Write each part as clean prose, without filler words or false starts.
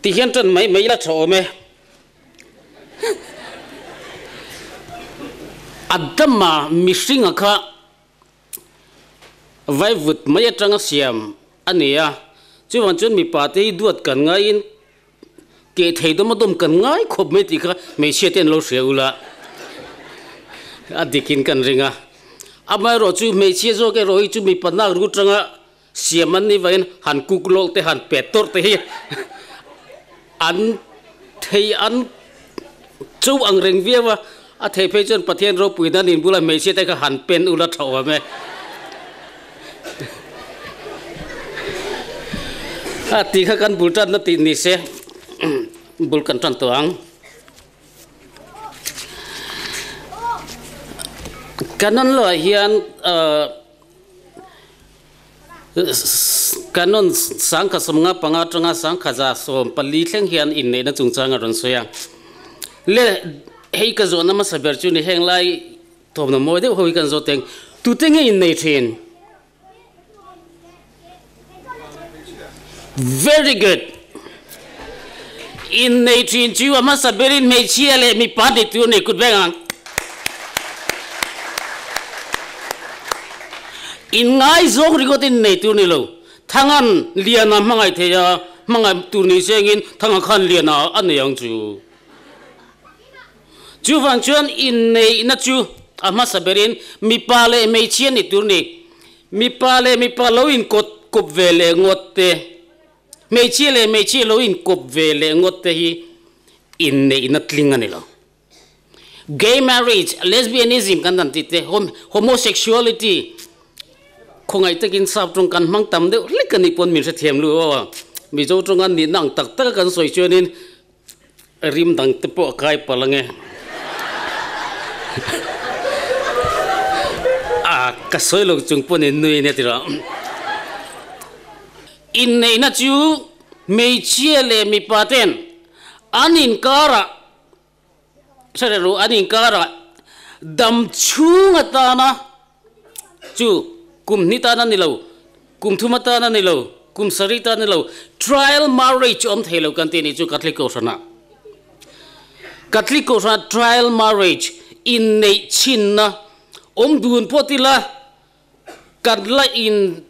Ti hian tan mai mai la tha awm e. Adama mihringa kha vaivut mai atanga siam a ni a, chuvang chuan mipa te hi duat kan ngaiin keh thei dawm a dawm kan ngai khawp mai tih kha hmeichhia te an lo hria ula a dikin kan ring a. Amaherawh chu hmeichhia zawk erawh hi chu mipa nak ru atanga Siam an nih vangin han kuk lawk te han pet tawrh te hi an thei an cho ang reng viau a, a thei phei chuan Pathian ropui nan in bula hmeichhia te kha han pen ula tha awm e. A tih kha kan bul tanna tih ni se bul kan tan tawh ang. Canon loah hian Canon 1055 atanga 1014 thleng hian inneihna chungchang a rawn sawi a. Le hei ka zawhna hmasa ber chu ni heng lai thawmhnaw mawi deuh ho hi kan zawt teng. Tute nge innei thin? Very good. Innei thin chu a hmasa berin hmeichhia leh mipa ni tur nei kut veng ang. Inngaizawng ringawt in nei tur ni lo. Thangan Liana hmangaih thei a, hmangaih tur ni sengin Thanga khan Liana a nei ang chu. Chuvang chuan inneihna chu a hmasa berin mipa leh hmeichhia ni tur ni. Mipa leh mipa lo inkawt kawp ve leh ngawt te, hmeichhia leh hmeichhia lo inkawp ve leh ngawt te hi inneihna tling a ni lo. Gay marriage, lesbianism kan han tih te, homosexuality, khawngaih takin sap tawng kan hmang tam deuh hlek a nih pawn min hrethiam lu aw. Mizo tawnga nihna ang tak taka kan sawi chuanin rim dang te pawh a kai palh ange. A ka sawi lo chung pawn in nui ania tira. Inneihna chu hmeichhia leh mipa ten an inkarah Hre ru, an inkarah dam chhung atana chu kum hnih tan a ni lo, kum thum atan a ni lo, kum sarih tan a ni lo, trial marriage awm thei lo kan tih nih chu Catholic Kohhranah. Catholic Kohhranah trial marriage inneih chhinna awm dun pawh tila kan la in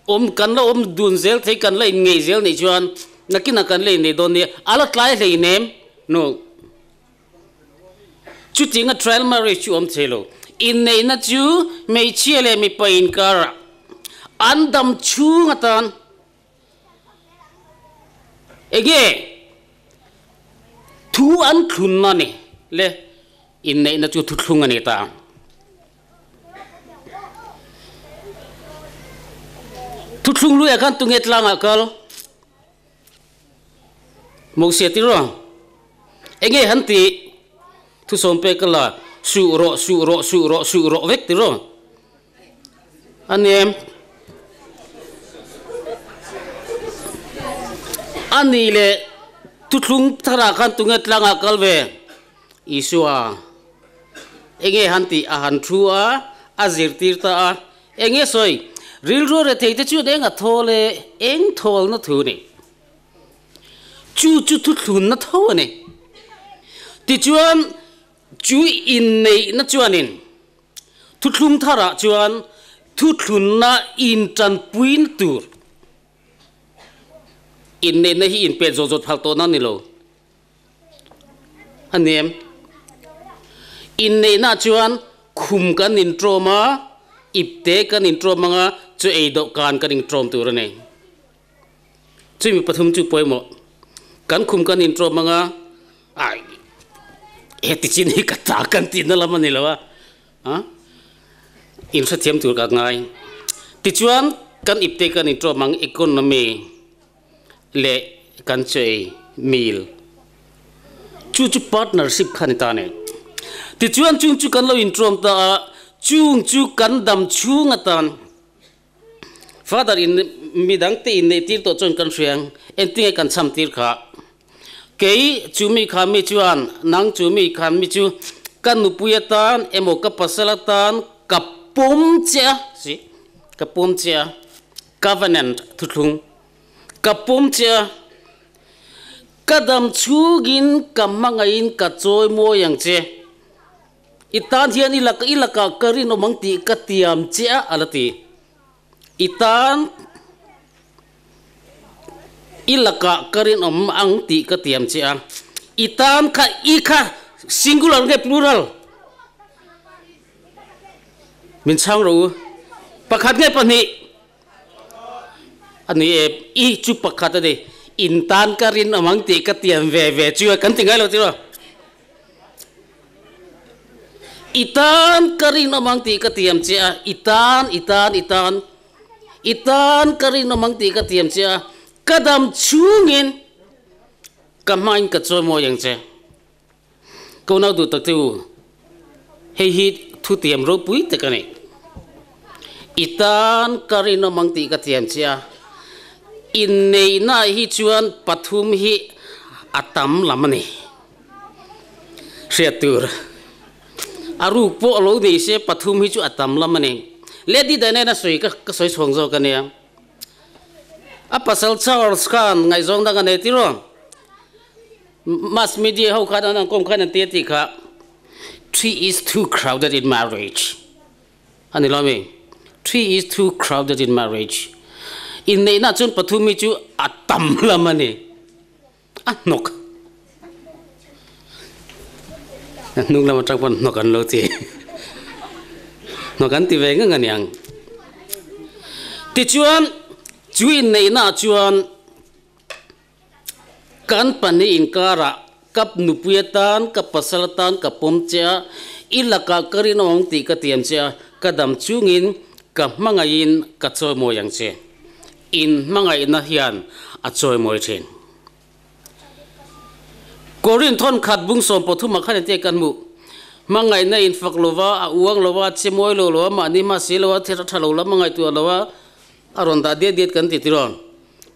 awm kan la awm dun zel thei kan la in ngei zel nih chuan nakinah kan la inneih dawn nia a la tlai hlei nem no chutianga trial marriage chu awm thei lo inneihna chu hmeichhia leh mipa inkarah an dam chhung atan enge thu an thlunna ni le inneihna chu thuthlung a ni ta ang. Thuthlung luiah khan tunge tlangah kal? Mosia ti rawh. Enge han tih? Thusawm pek ka la, suh rawh, suh rawh, suh rawh, suh rawh vek ti rawh. A ni em? A nih leh thuthlung tharah khan tunge tlangah kal ve? Isua. Enge han tih a han thu a, a zirtir ta a. Enge sawi? Rilru rethei te chuan eng a thawl e, eng thawlna thu ni? Chu chu thuthlunna tho a ni. Tichuan, chu inneihna chuanin thuthlung tharah chuan thuthlunna intanpuina tur inneihna hi inpet zawt zawt phal tawhna a ni lo. A nem. Inneihna chuan khum kan intrawm a, ipte kan intrawm ang a, chu ei dawhkan kan intrawm tur a ni. Chumi pathum chu pawimawh. Kan khum kan intrawm ang a, ai heti chin hi ka ta kan tihna lam a ni lo a, a inhrethiam tur ka ngai. Tichuan kan ipte kan intrawm ang economy. leh kan chei mil chu chu partnership kha ni ta ni. Tichuan chung chu kan lo intrawm ta a, chung chu kan dam chhung atan Father in midang te inneih tir tawh chuan kan hria ang, engtinge kan cham tir kha. Kei chu mi kha mi chuan nang chu mi khan mi chu ka nupui atan emaw ka pasal atan ka pawm che a, si ka pawm che a. Covenant thuthlung ka pawm che a. Ka dam chhungin ka hmangaihin ka chawi mawi ang che. I tan hian i lak i lakah ka rinawm ang tih ka tiam che a, a la ti. I tan i lakah ka rinawm ang tih ka tiam che a. I tan kha i kha singular nge plural? Min chhang rawh u. Pakhat nge pahnih? A ni e, i chu pakhat a ni. In tan ka rinawm ang tih ka tiam ve ve chu a kan ti ngai lo tiraw? I tan ka rinawm ang tih ka tiam che a, i tan, i tan, i tan, i tan ka rinawm ang tih ka tiam che a, ka dam chhungin ka hmain ka chawimawi ang che. Ko nau duh tak che u, hei hi thutiam ropui tak a ni. I tan ka rinawm ang tih ka tiam che a, inneihnaah hi chuan pathum hi a tam lam a ni. Hriat tur a ruk pawh lo ni se pathum hi chu a tam lam a ni. Lady Diana sawi ka ka sawi chhuang zawk a nia. A pasal Charles khan ngaihzawng dang a nei tiraw? Mass media ho khan an kawm khan an ti a tih kha Tree is too crowded in marriage a ni lo mi? Tree is too crowded in marriage. Inneihna chuan pathum hi chu a tam lam a ni. A hnawk. Hnung lam atang pawn hnawk an lo ti. Hnawk an ti ve ngang aniang. Tichuan, chu inneihna ah chuan kan pahnih inkarah ka nupui atan, ka pasal atan ka pawm che a, i lakah ka rinawm ang tih ka tiam che a, ka dam chungin ka hmangaihin ka chawimawi ang che. In hmangaihna hian a chawimawi thin. Korinth thawn khat bung 13 khan entir kan hmuh. Hmangaihna in fak lova, a uang lova, a che mawi lo lova, mahni hma si lova, thil tha lo lam a ngaihtuah lova, a rawn dah diat diat kan ti tiraw.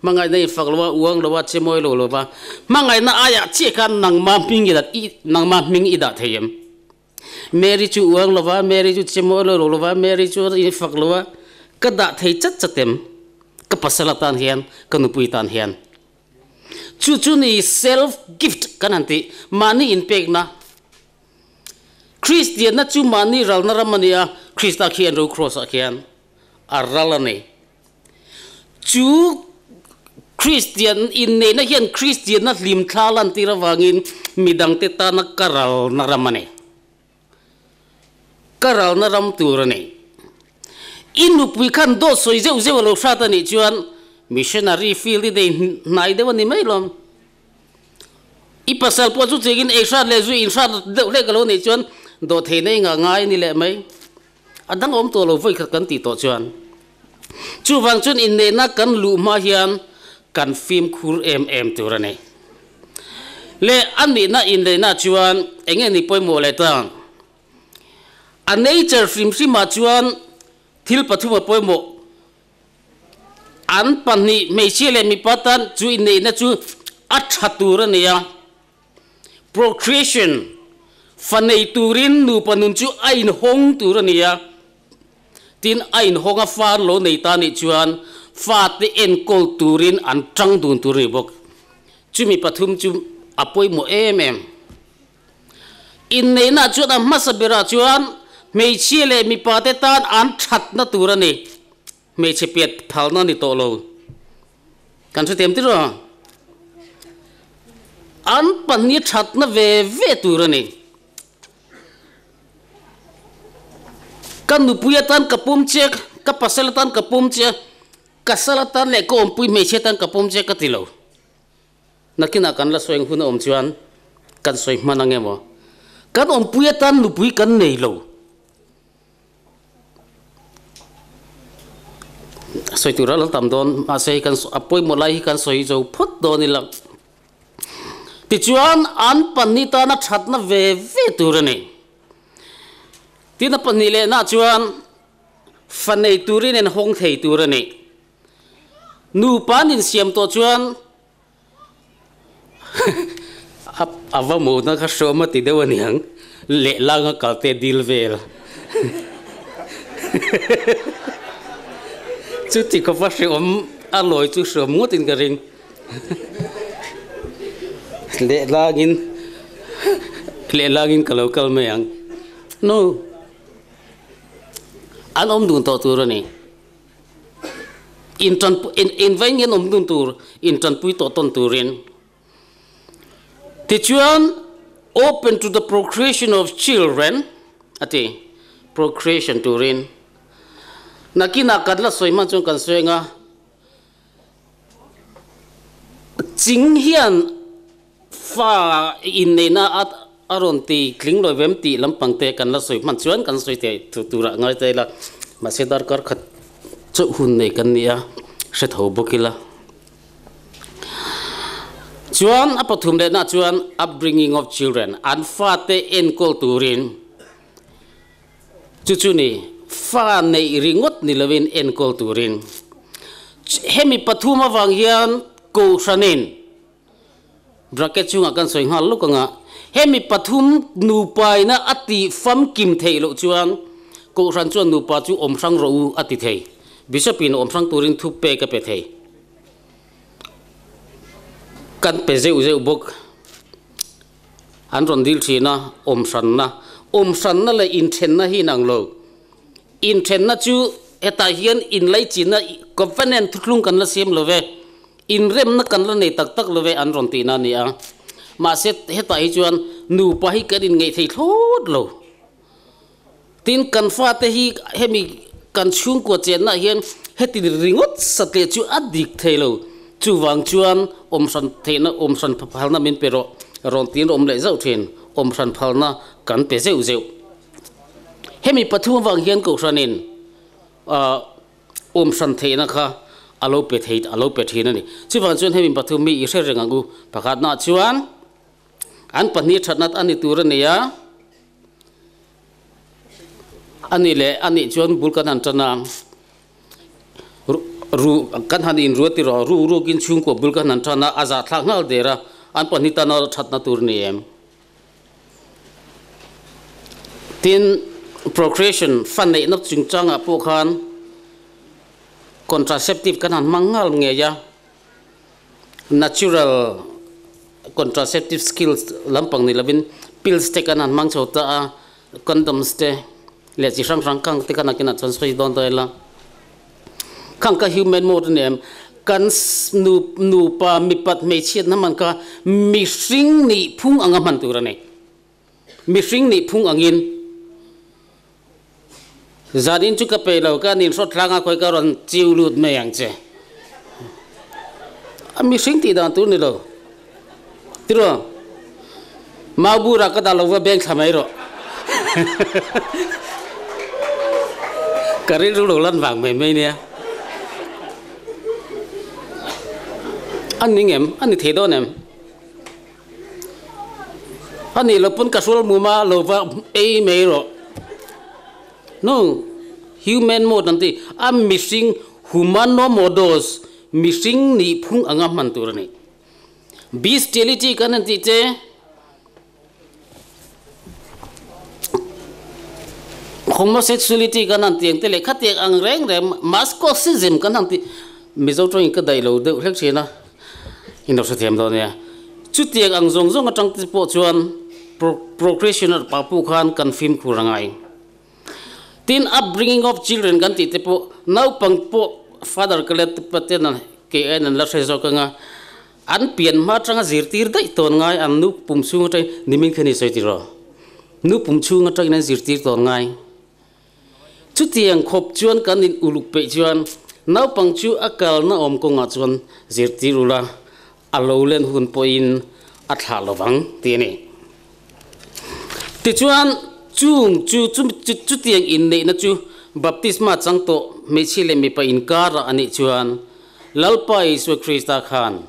Hmangaihna in fak lova, uang lova, che mawi lo lova, hmangaihna aiah chiah khan nangma hming i dat i nangma hming i dah thei em? Mary chu uang lova, Mary chu che mawi lo lova, Mary chu in fak lova, ka dah thei chat chat em? Ka pasal atan hian, ka nupui tan hian. Chu chu ni self gift kan han tih, mahni inpekna. Kristianna chu mahni ralna ram a ni a, Krista khi an ro cross ah khian a ral a ni. Chu Kristian inneihna hian Kristianna hlimthla lantir avangin midangte tana ka ralna ram a ni. Ka ralna ram tur a ni. I nupui khan dawt sawi zeuh zeuh a lo hrat a nih chuan missionary field i nei hnai deuh a ni mai lawm. I pasal pawh chu chengin ei hrat leh zui in hrat deuh hlek a lo nih chuan dawhtheihna i ngah ngai a ni leh mai. A dang awm tawh lo vawi khat kan tih tawh chuan. Chuvang chuan inneihna kan luh hma hian kan fimkhur em em tur a ni. Leh a nihna inneihna chuan eng nge ni pawimawh leh ta? A nature hrim hrimah chuan thil pathum a pawimawh. An pahnih hmeichhia leh mipa tan chu inneihna chu a tha tur a ni a. Procreation, fa nei turin nupa nun chu a inhawng tur a ni a, tin a inhawng a fa an lo nei ta nih chuan fate enkawl turin an tang dun tur a ni bawk. Chumi pathum chu a pawimawh em em. Inneihna chuan a hmasa berah chuan hmeichhia leh mipate tan an thatna tur a ni. Hmeichhe piat phalna ni tawh lo. Kan hrethiam tir a. An pahnih thatna ve ve tur a ni. Ka nupui atan ka pawm che, ka pasal atan ka pawm che, ka sal atan leh ka awmpui hmeichhe atan ka pawm che ka ti lo. Nakinah kan la sawi ang hun a awm chuan kan sawi hman ang emaw. Kan awmpui atan nupui kan nei lo. Sawi tur a lo tam dawn mahse hei kan a pawimawh lai hi kan sawi zo phawt dawn ila tichuan an pahnih tana thatna ve ve tur a ni tin a pahnih lehna chuan fa nei turin en hawng thei tur a ni nupa an insiam tawh chuan A va mawhna kha hrawm a ti deuh a niang, lehlanga kal te dil vel. Chuti khawpa hreawm a lawi chu hreawm ngawtin ka ring. Lehlangin lehlangin ka lo kal mai ang. No. An awm dun tawh tur a ni. In tan in in vain in awm dun tur in tanpui tawh tawn turin. Tichuan open to the procreation of children a ti, procreation turin. Nakinah kan la sawi hman chuan kan sawi anga ching hian fa inneihna a a rawn ti tling lo vem tih lampang te kan la sawi hman chuan kan sawi thei turah ngai ta ila mahse darkar khat chauh hun nei kan ni a hre tho bawk ila. Chuan a pathum lehna chuan upbringing of children, an fate enkawl turin, chu chu ni, fa neih ringawt ni lovin enkawl turin. Hemi pathum avang hian Kohhranin, bracket chungah kan sawi nghal lawk anga, hemi pathum nupaina a tih famkim theih loh chuan Kohhran chuan nupa chu awm hrang rawh u a ti thei. Bishop-in awm hrang turin thu pek a pe thei. Kan pe zeuh zeuh bawk. An rawn dil thin a, awm hranna. Awm hranna leh inthenna hi inang lo. Inthenna chu hetah hian inlaichinna covenant thuthlung kan la siam lo ve, inremna kan la nei tak tak lo ve an rawn tihna a ni a. Mahse hetah hi chuan nupa hi kan inngeih thei thlawt lo. Tin, kan fate hi hemi kan chhungkua chennaah hian heti ringawt satliah chu a dik thei lo. Chuvang chuan awm hran theihna, awm hran phalna min pe rawh, rawn tiin awm leh zauh thin, awm hran phalna kan pe zeuh zeuh. Hemi pathum avang hian Kohhranin awm hran theihna kha a lo pe thei, a lo pe thin a ni. Chuvang chuan hemi pathum hi i hre reng ang u. Pakhatnaah chuan an pahnih thatna a ni tur a ni a. A nih leh a nih chuan bul kan han tan a, ru kan han inruat ti rawh, ru rukin chhungkua bul kan han tan a, a zahthlak nghal der a, an pahnih tana thatna tur ni em? Tin, procreation, fa neihna chungchangah pawh khan contraceptive kan han hmang nghal ngei a, Natural contraceptive skills lampang ni lovin pills te kan han hmang chho ta a, condoms te leh chi hrang hrang kang te kan nakinah chuan sawi dawn dawn ila. Khang kha human mode a ni em? Kan nu nupa mipat hmeichhiatna hman kha mihring nih phung anga hman tur a ni. Mihring nih phung angin zanin chu ka pe lo, ka nin hrawt thlanga khawi ka rawn chiu lut mai ang che. A mihring tih dan tur ni lo. Tiraw? Mau bura ka dah lo va beng thla mai rawh. Ka rilru lo lan vang mai mai nia. A ning em? A ni thei dawn em? A nih loh pawn ka hrual mum a lo va ei mai rawh. No, human mode an ti. A mihring humano modos, mihring nih phung anga hman tur a ni. Bestiality kan han tih che, homosexuality kan han tih ang te leh khatiang ang reng reng masochism kan han tih, Mizo tawngin ka daih lo deuh hlek thin a. In lo hrethiam dawn nia. Chutiang ang zawng zawng atang te pawh chuan procreationer pa pawh khan kan fimkhur a ngai. Tin, upbringing of children kan tih te pawh naupang pawh father ka let te ten kei aiin an la hre zawk anga an pian hma atanga zirtir daih tawn ngai an nu pum chhung atangin nimin kha ni sawi tiraw nu pum chhung atangin an zirtir tawn ngai. Chutiang khawp chuan kan in uluk peih chuan naupang chu a kalna awm kawngah chuan zirtir ula, a lo len hun pawhin a thlah lo vang tih a ni. Tichuan, chung chu chutiang inneihna chu baptisma chang tawh hmeichhia leh mipa inkarah a nih chuan Lalpa Isua Krista khan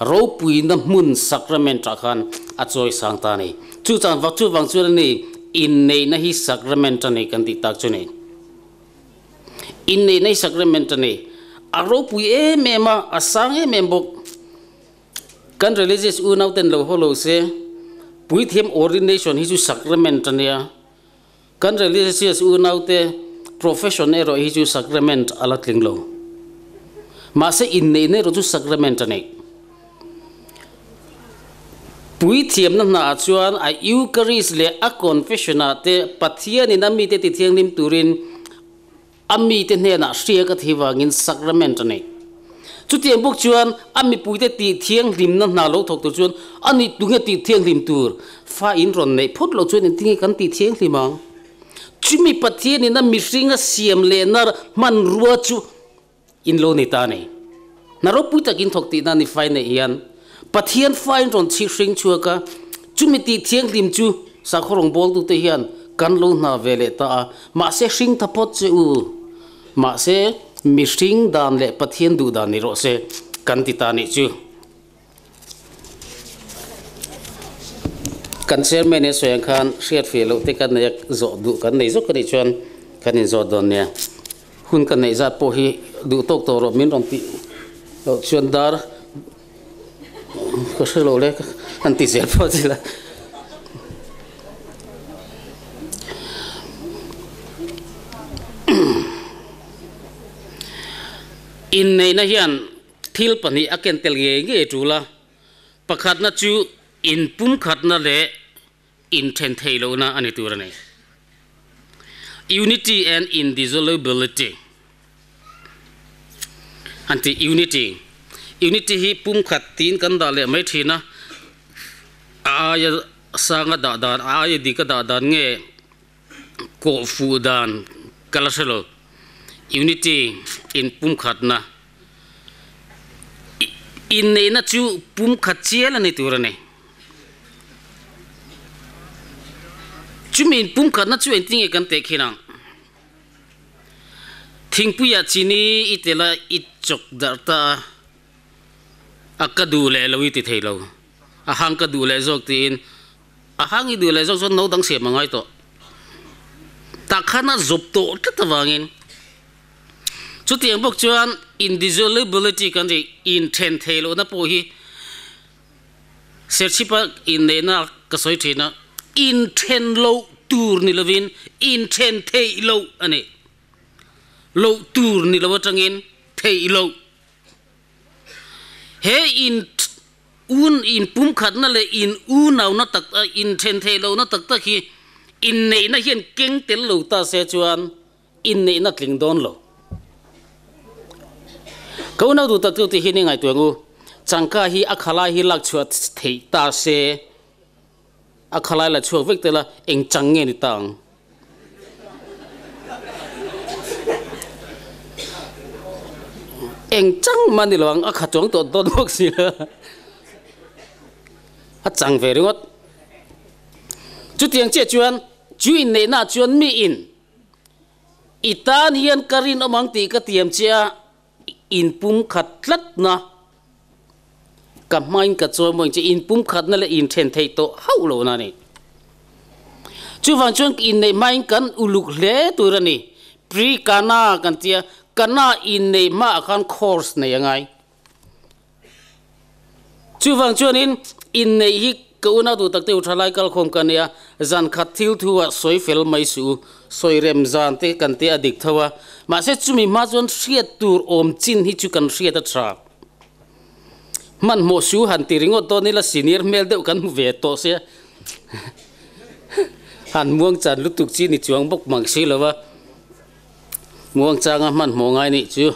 Ropuina hmun sacrament-ah khan a chawi sang ta a ni. Chu chan vak chuvang chuan a ni, inneihna hi sacrament a ni kan tih tak chu ni. Inneihna hi sacrament a ni. A ropui em em a, a sang em em bawk. Kan religious unauten lo haw lo se, puithiam ordination hi chu sacrament a nia. Kan religious unaute profession erawh hi chu sacrament a la tling lo. Mahse inneihna erawh chu sacrament a nei. Puithiamna hnaah chuan a Eucharist leh a Confession-ah te Pathianin a mite tithianghlim turin a mite hnenah hriak a thei vangin sacrament a nei. Chutiang bawk chuan a mipuite tihthianghlimna hna lo thawk tur chuan a nih tunge tihthianghlim tur fa in rawn neih phawt loh chuan engtinge kan tihthianghlim ang? Chumi Pathianin a mihring a siam lehna hmanrua chu In lo ni ta a ni. Hna ropui takin thawk tihna ni fai neih hian Pathian faiin rawn chhih hring chhuak a, chumi tih thianghlim chu sakhaw rawngbawltute hian kan lo hna ve leh ta a, mahse hring tha phawt che u, mahse mihring dan leh Pathian duh dan ni rawh se kan ti ta nih chu. Kan chairman in sawi ang khan hriat fih loh te kan nei a, zawh duh kan nei zawk a nih chuan kan inzawt dawn nia. Hun ka neih zat pawh hi duh tawk tawh rawh min rawn tih loh chuan dar ka hre lo le an ti zel pawh chi la. Inneihna hian Thil pahnih a ken tel ngei ngei tul a, pakhatna chu inpumkhatna leh inthen theih lohna a ni tur a ni. Unity and indissolubility an ti unity. Unity hi pumkhat tiin kan dah leh mai thin a, a aia sanga dah dan, a aia dika dah dan nge Kawh fuh dan ka la hre lo. Unity in pumkhatna inneihna chu pumkhat chial a ni tur a ni. Chumi in pumkhatna chu engtin nge kan teh khin ang? Thingpuiah chini i tel a, i chawk darh ta a, a ka duh leh lo i ti thei lo. A hang ka duh leh zawk tiin A hang i duh leh zawk chuan no dang siam a ngai tawh. Tah khan a zawp tawh tlat avangin chutiang bawk chuan indissolubility kan tih inthen theih lohna pawh hi Serchhipa inneihna ka sawi thin a, inthen loh tur ni lovin inthen theih loh a ni. Loh tur ni lo atangin theih loh. He in un in pumkhatna leh in unauna tak in then theih lohna tak tak hi inneihna hian keng tel lo ta se chuan inneihna tling dawn lo. Ka unau duh tak chu tih hi ni ngaihtuah ang u, changka hi a khalai hi lak chhuah theih ta se A khalai la chhuak vek tel a, eng chang nge ni ta ang? Eng chang mah ni lo ang, a kha chuang tawh dawn bawk si lo. A chang ve ringawt. Chutiang chiah chuan, chu inneihnaah chuan miin i tan hian ka rinawm ang tih ka tiam che a, inpumkhat tlatna ka hmain ka chawi maw engche inpumkhatna leh inthen theih tawh hauh lohna a ni. Chuvang chuan inneih hmain kan uluk hle tur a ni. Pre kana kan tia, kana inneih hmaah khan course nei a ngai. Chuvang chuanin inneih hi ka unau duh takte u thalai kalkhawm ka nia, zan khat thil thu ah sawi fel mai suh u, sawi rem zan te kan te a dik tho a, mahse chumi hma chuan hriat tur awm chin hi chu kan hriat a tha. Hmanhmawh su han ti ringawt dawn ila senior hmel deuh kan hmu ve tawh sia, han muang chan lutuk chi ni chuang bawk mang si lo va. Muangchanga hmanhmawh ngai nih chu.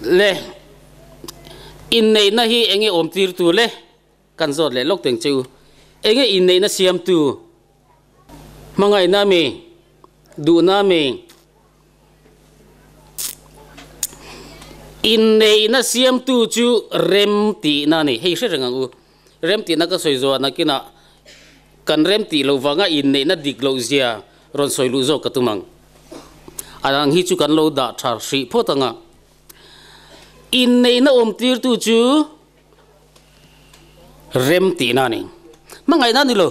Le inneihna hi enge awm tir tu le kan zawt leh lawk teng che u. Enge inneihna siam tu hmangaihna mi duhna mi Inneihna siamtu chu rem tihna a ni. Hei hre reng ang u. Rem tihna ka sawi zawh nakinah kan rem tih loh vanga inneihna dik loh zia rawn sawi luh zawk ka tum ang. A dang hi chu kan lo dah tha hrih phawt ang a. Inneihna awmtirtu chu rem tihna a ni. Hmangaihna a ni lo.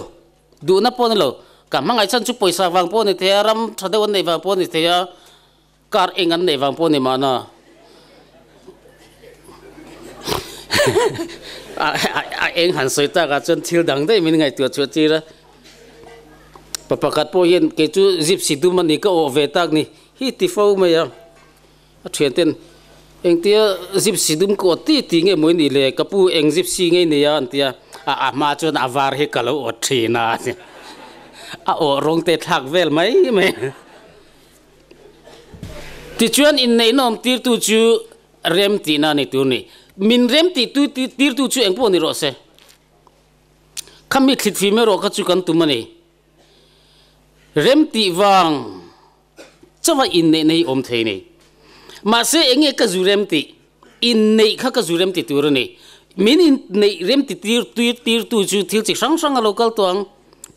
Duhna pawh a ni lo. Ka hmangaih chhan chu pawisa vang pawh a ni thei a, ram tha deuh an neih vang pawh a ni thei a, car eng an neih vang pawh a ni mahna. A eng han sawi takah chuan thil dang daih min ngaihtuah chhuah tir a. Pa pakhat pawh hian kei chu gypsy dum a ni ka awh ve tak ni hi ti fo mai a. A thianten. Engtia gypsy dum ka awt ti ti nge maw i nih le, ka pu eng gypsy nge i nei a an ti a, a a hma chuan a var hi ka lo awt thin a a ti. A awh rawng te thlak vel mai mai. Tichuan inneihna awm tirtu chu rem tihna a ni tur ni. Min rem tih tu tirtu chu engpawh ni rawh se. Khami thlitfim erawh kha chu kan tum a ni. Rem tih vang chauha inneihna hi awm thei ni. Mahse enge ka zu rem tih? Inneih kha ka zu rem ti tur a ni. Min inneih rem ti tir tir tirtu chu thil chi hrang hrang a lo kal tawh ang.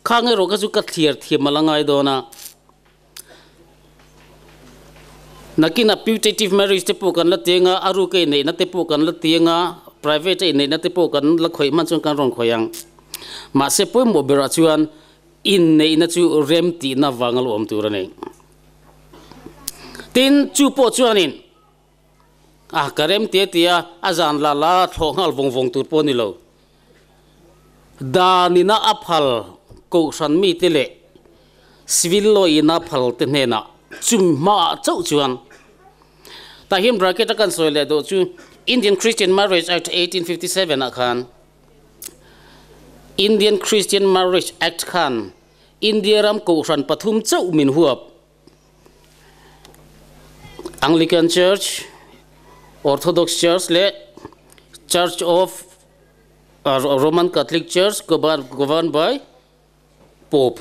Khang erawh kha chu ka thliar thiam a la ngai dawn a. Nakinah putative marriage te pawh kan la ti anga, a ruka inneihna te pawh kan la ti anga, private a inneihna te pawh kan la khawih hman chuan kan rawn khawih ang. Mahse pawimawh berah chuan inneihna chu rem tihna vanga lo awm tur a ni. Tin, chu pawh chuanin a ka rem tia tia a zan la la thlawh nghal vawng vawng tur pawh a ni lo. Danina a phal kohhran mite leh civil law ina phal te hnenah chumi hmaah chauh chuan tah hian bracket a kan sawi leh dawh chu Indian Christian Marriage Act 1857 ah khan Indian Christian Marriage Act khan India ram kohhran pathum chauh min huap Anglican Church, Orthodox Church leh Church of Roman Catholic Church governed by Pope.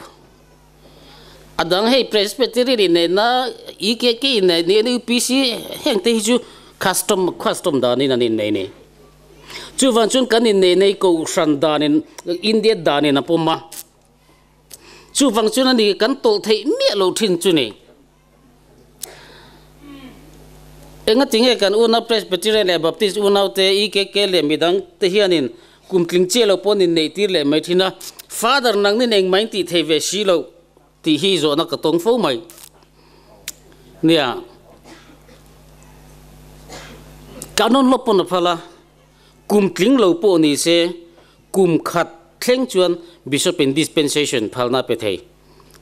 A dang hei Presbyterian inneihna, EKK inneihna, NUPC heng te hi chu custom custom danin an innei a ni. Chuvang chuan kan inneihna hi Kohhran danin India danin a pawm a. Chuvang chuan a ni kan tawlh theih miah lo thin chu ni. Engati nge kan unau Presbyterian leh Baptist unaute, EKK leh midang te hianin kum tling chiah lo pawh nin neih tir leh mai thin a, Father nangnin engmah in tih thei ve si loh tih hi zawhna ka tawng fo mai. Nia, Canon law pawn a phal a, kum tling lo pawh ni se kum khat thleng chuan Bishop in dispensation phalna a pe thei.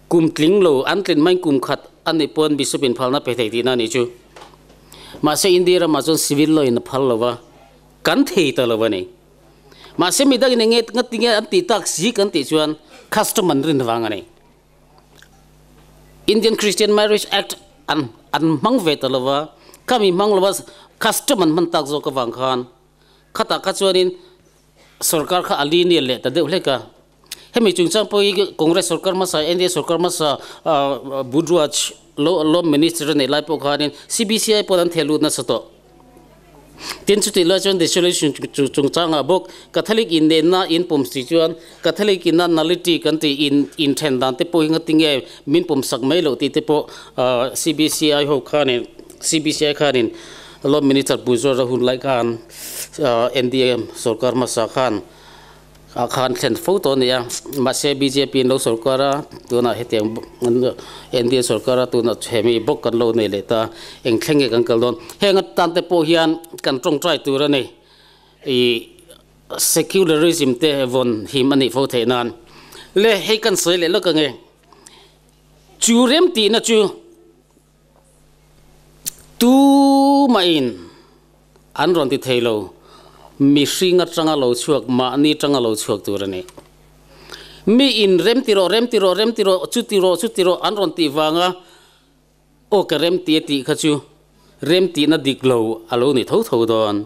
Kum tling lo an tlin hmain kum khat a nih pawn Bishop in phalna pe thei tihna a nih chu. Mahse India ramah chuan civil law in a phal lo va, kan thei ta lo a ni. Mahse midangin enge ngatinge an tih tak si kan tih chuan custom an rin vang a ni. Indian Christian Marriage Act an an hmang ve ta lo va, khami hmang lo va custom an hman tak zawk avang khan khatah kha chuanin sorkar kha a lenient leh ta deuh hlek a. Hemi chungchang pawh hi Congress sorkar hmasa, NDA sorkar hmasa Budhwaj Law Minister a neih lai pawh khanin CBCI pawn an theh lut nasa tawh. Tin chutih lai chuan dissolution chungchangah bawk Catholic inneihna in pawm si chuan Catholic ina nullity kan tih in inthen dan te pawh hi ngatinge min pawm sak mai loh tih te pawh CBCI ho khanin CBCI khanin Law Minister Budhwaj a hun lai khan NDA sorkar hmasa khan Ah khan thlen fo tawh a ni a, mahse bjp an lo sorkar a, tunah hetiang NDA sorkar a tunah hemi bawk kan lo nei leh ta, eng thleng nge kan kal dawn. Heng atan te pawh hian kan tawngtai tur a ni, ih secularism te vawn him a nih fo theih nan. Le hei kan sawi leh lawk ange, chu rem tihna chu Tumahin an rawn ti thei lo, mihring atanga lo chhuak, mahni tanga lo chhuak tur a ni. Mi in rem ti rawh, rem ti rawh, rem ti rawh, chu ti rawh, chu ti rawh an rawn tih vanga aw ka rem ti a tih kha chu rem tihna dik lo a lo ni tho tho dawn.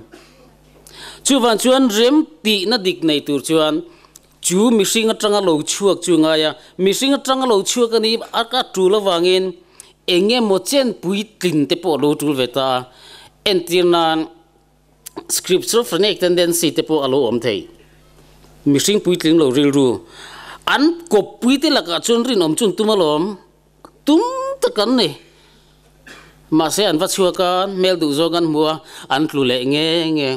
Chuvang chuan rem tihna dik nei tur chuan chu mihring atanga lo chhuak chu ngai a, mihring atanga lo chhuak a ni a ka tul avangin eng emaw chen puitlin te pawh a lo tul ve ta a, entir nan schizophrenic tendency te pawh a lo awm thei. Mihring puitling lo rilru an kawppui te lakah chuan rinawm chu an tum alawm, tum tak an ni. Mahse an va chhuak a, hmel duh zawng an hmu a, an tlu leh nge nge.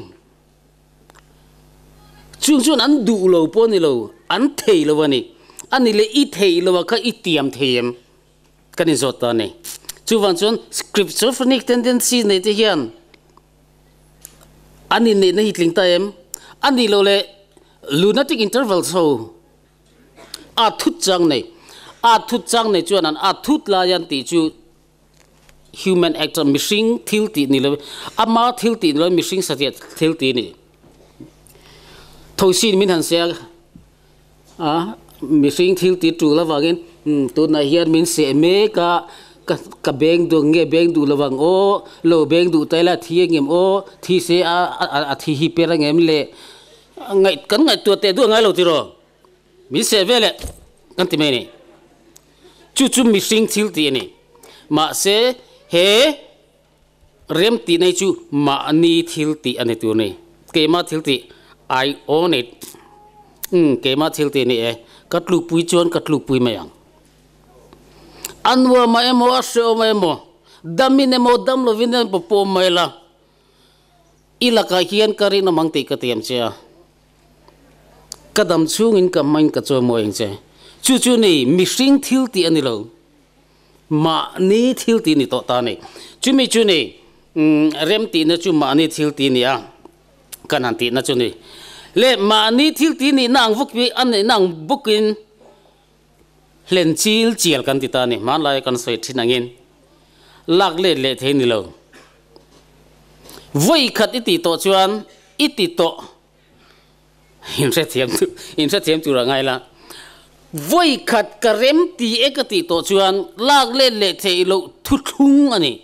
Chung chuan an duh lo pawh a ni lo, an thei lo a ni. A ni leh i theih lo a kha i tiam thei em? Kan inzawt ta a ni. Chuvang chuan schizophrenic tendency nei te hian an inneihna hi tling ta em? A nih loh leh lunatic intervals ho a thut chang nei, a thut chang nei chuan an a thut lai an tih chu. human act, mihring thil tih ni lo, ama thil tih ni lo, mihring satliah thil tih a ni. Thosin min han seh a, a mihring thil tih tul avangin tunah hian min seh mek a, ka ka beng duh nge beng duh lo ang aw, lo beng duh ta ila a thi angem aw, thi se a a thi hi per angem le, ngaih kan ngaihtuah teh duh angai lo tiraw, min seh veleh kan ti mai a ni. Chu chu mihring thil tih a ni. Mahse he Rem tih nei chu mahni thil tih a ni tur ni. Keimah thil tih, I own it. Umm, keimah thil tih a ni e. Ka tlukpui chuan ka tlukpui mai ang. A nuam ah emaw, a hrehawm ah emaw, damin emaw, dam lovin emaw pawm mai la, i lakah hian ka rinawm ang tih ka tiam che a. Ka dam chhungin ka hmain ka chawimawi ang che. Chu chu ni, mihring thil tih a ni lo. Mahni thil tih ni tawh ta a ni. Chumi chu ni, rem tihna chu mahni thil tih ni a, kan han tihna chu ni. Le mahni thil tih nihna ang vuk hi a nihna ang bawkin hlen chil chial kan ti ta a ni. Hmanlaia kan sawi thin angin lak let leh thei ni lo. Vawi khat i tih tawh chuan i ti tawh. Inhrethiam chu inhrethiam tur a ngai la. Vawi khat ka rem ti e ka tih tawh chuan lak let leh theih loh thuthlung a ni.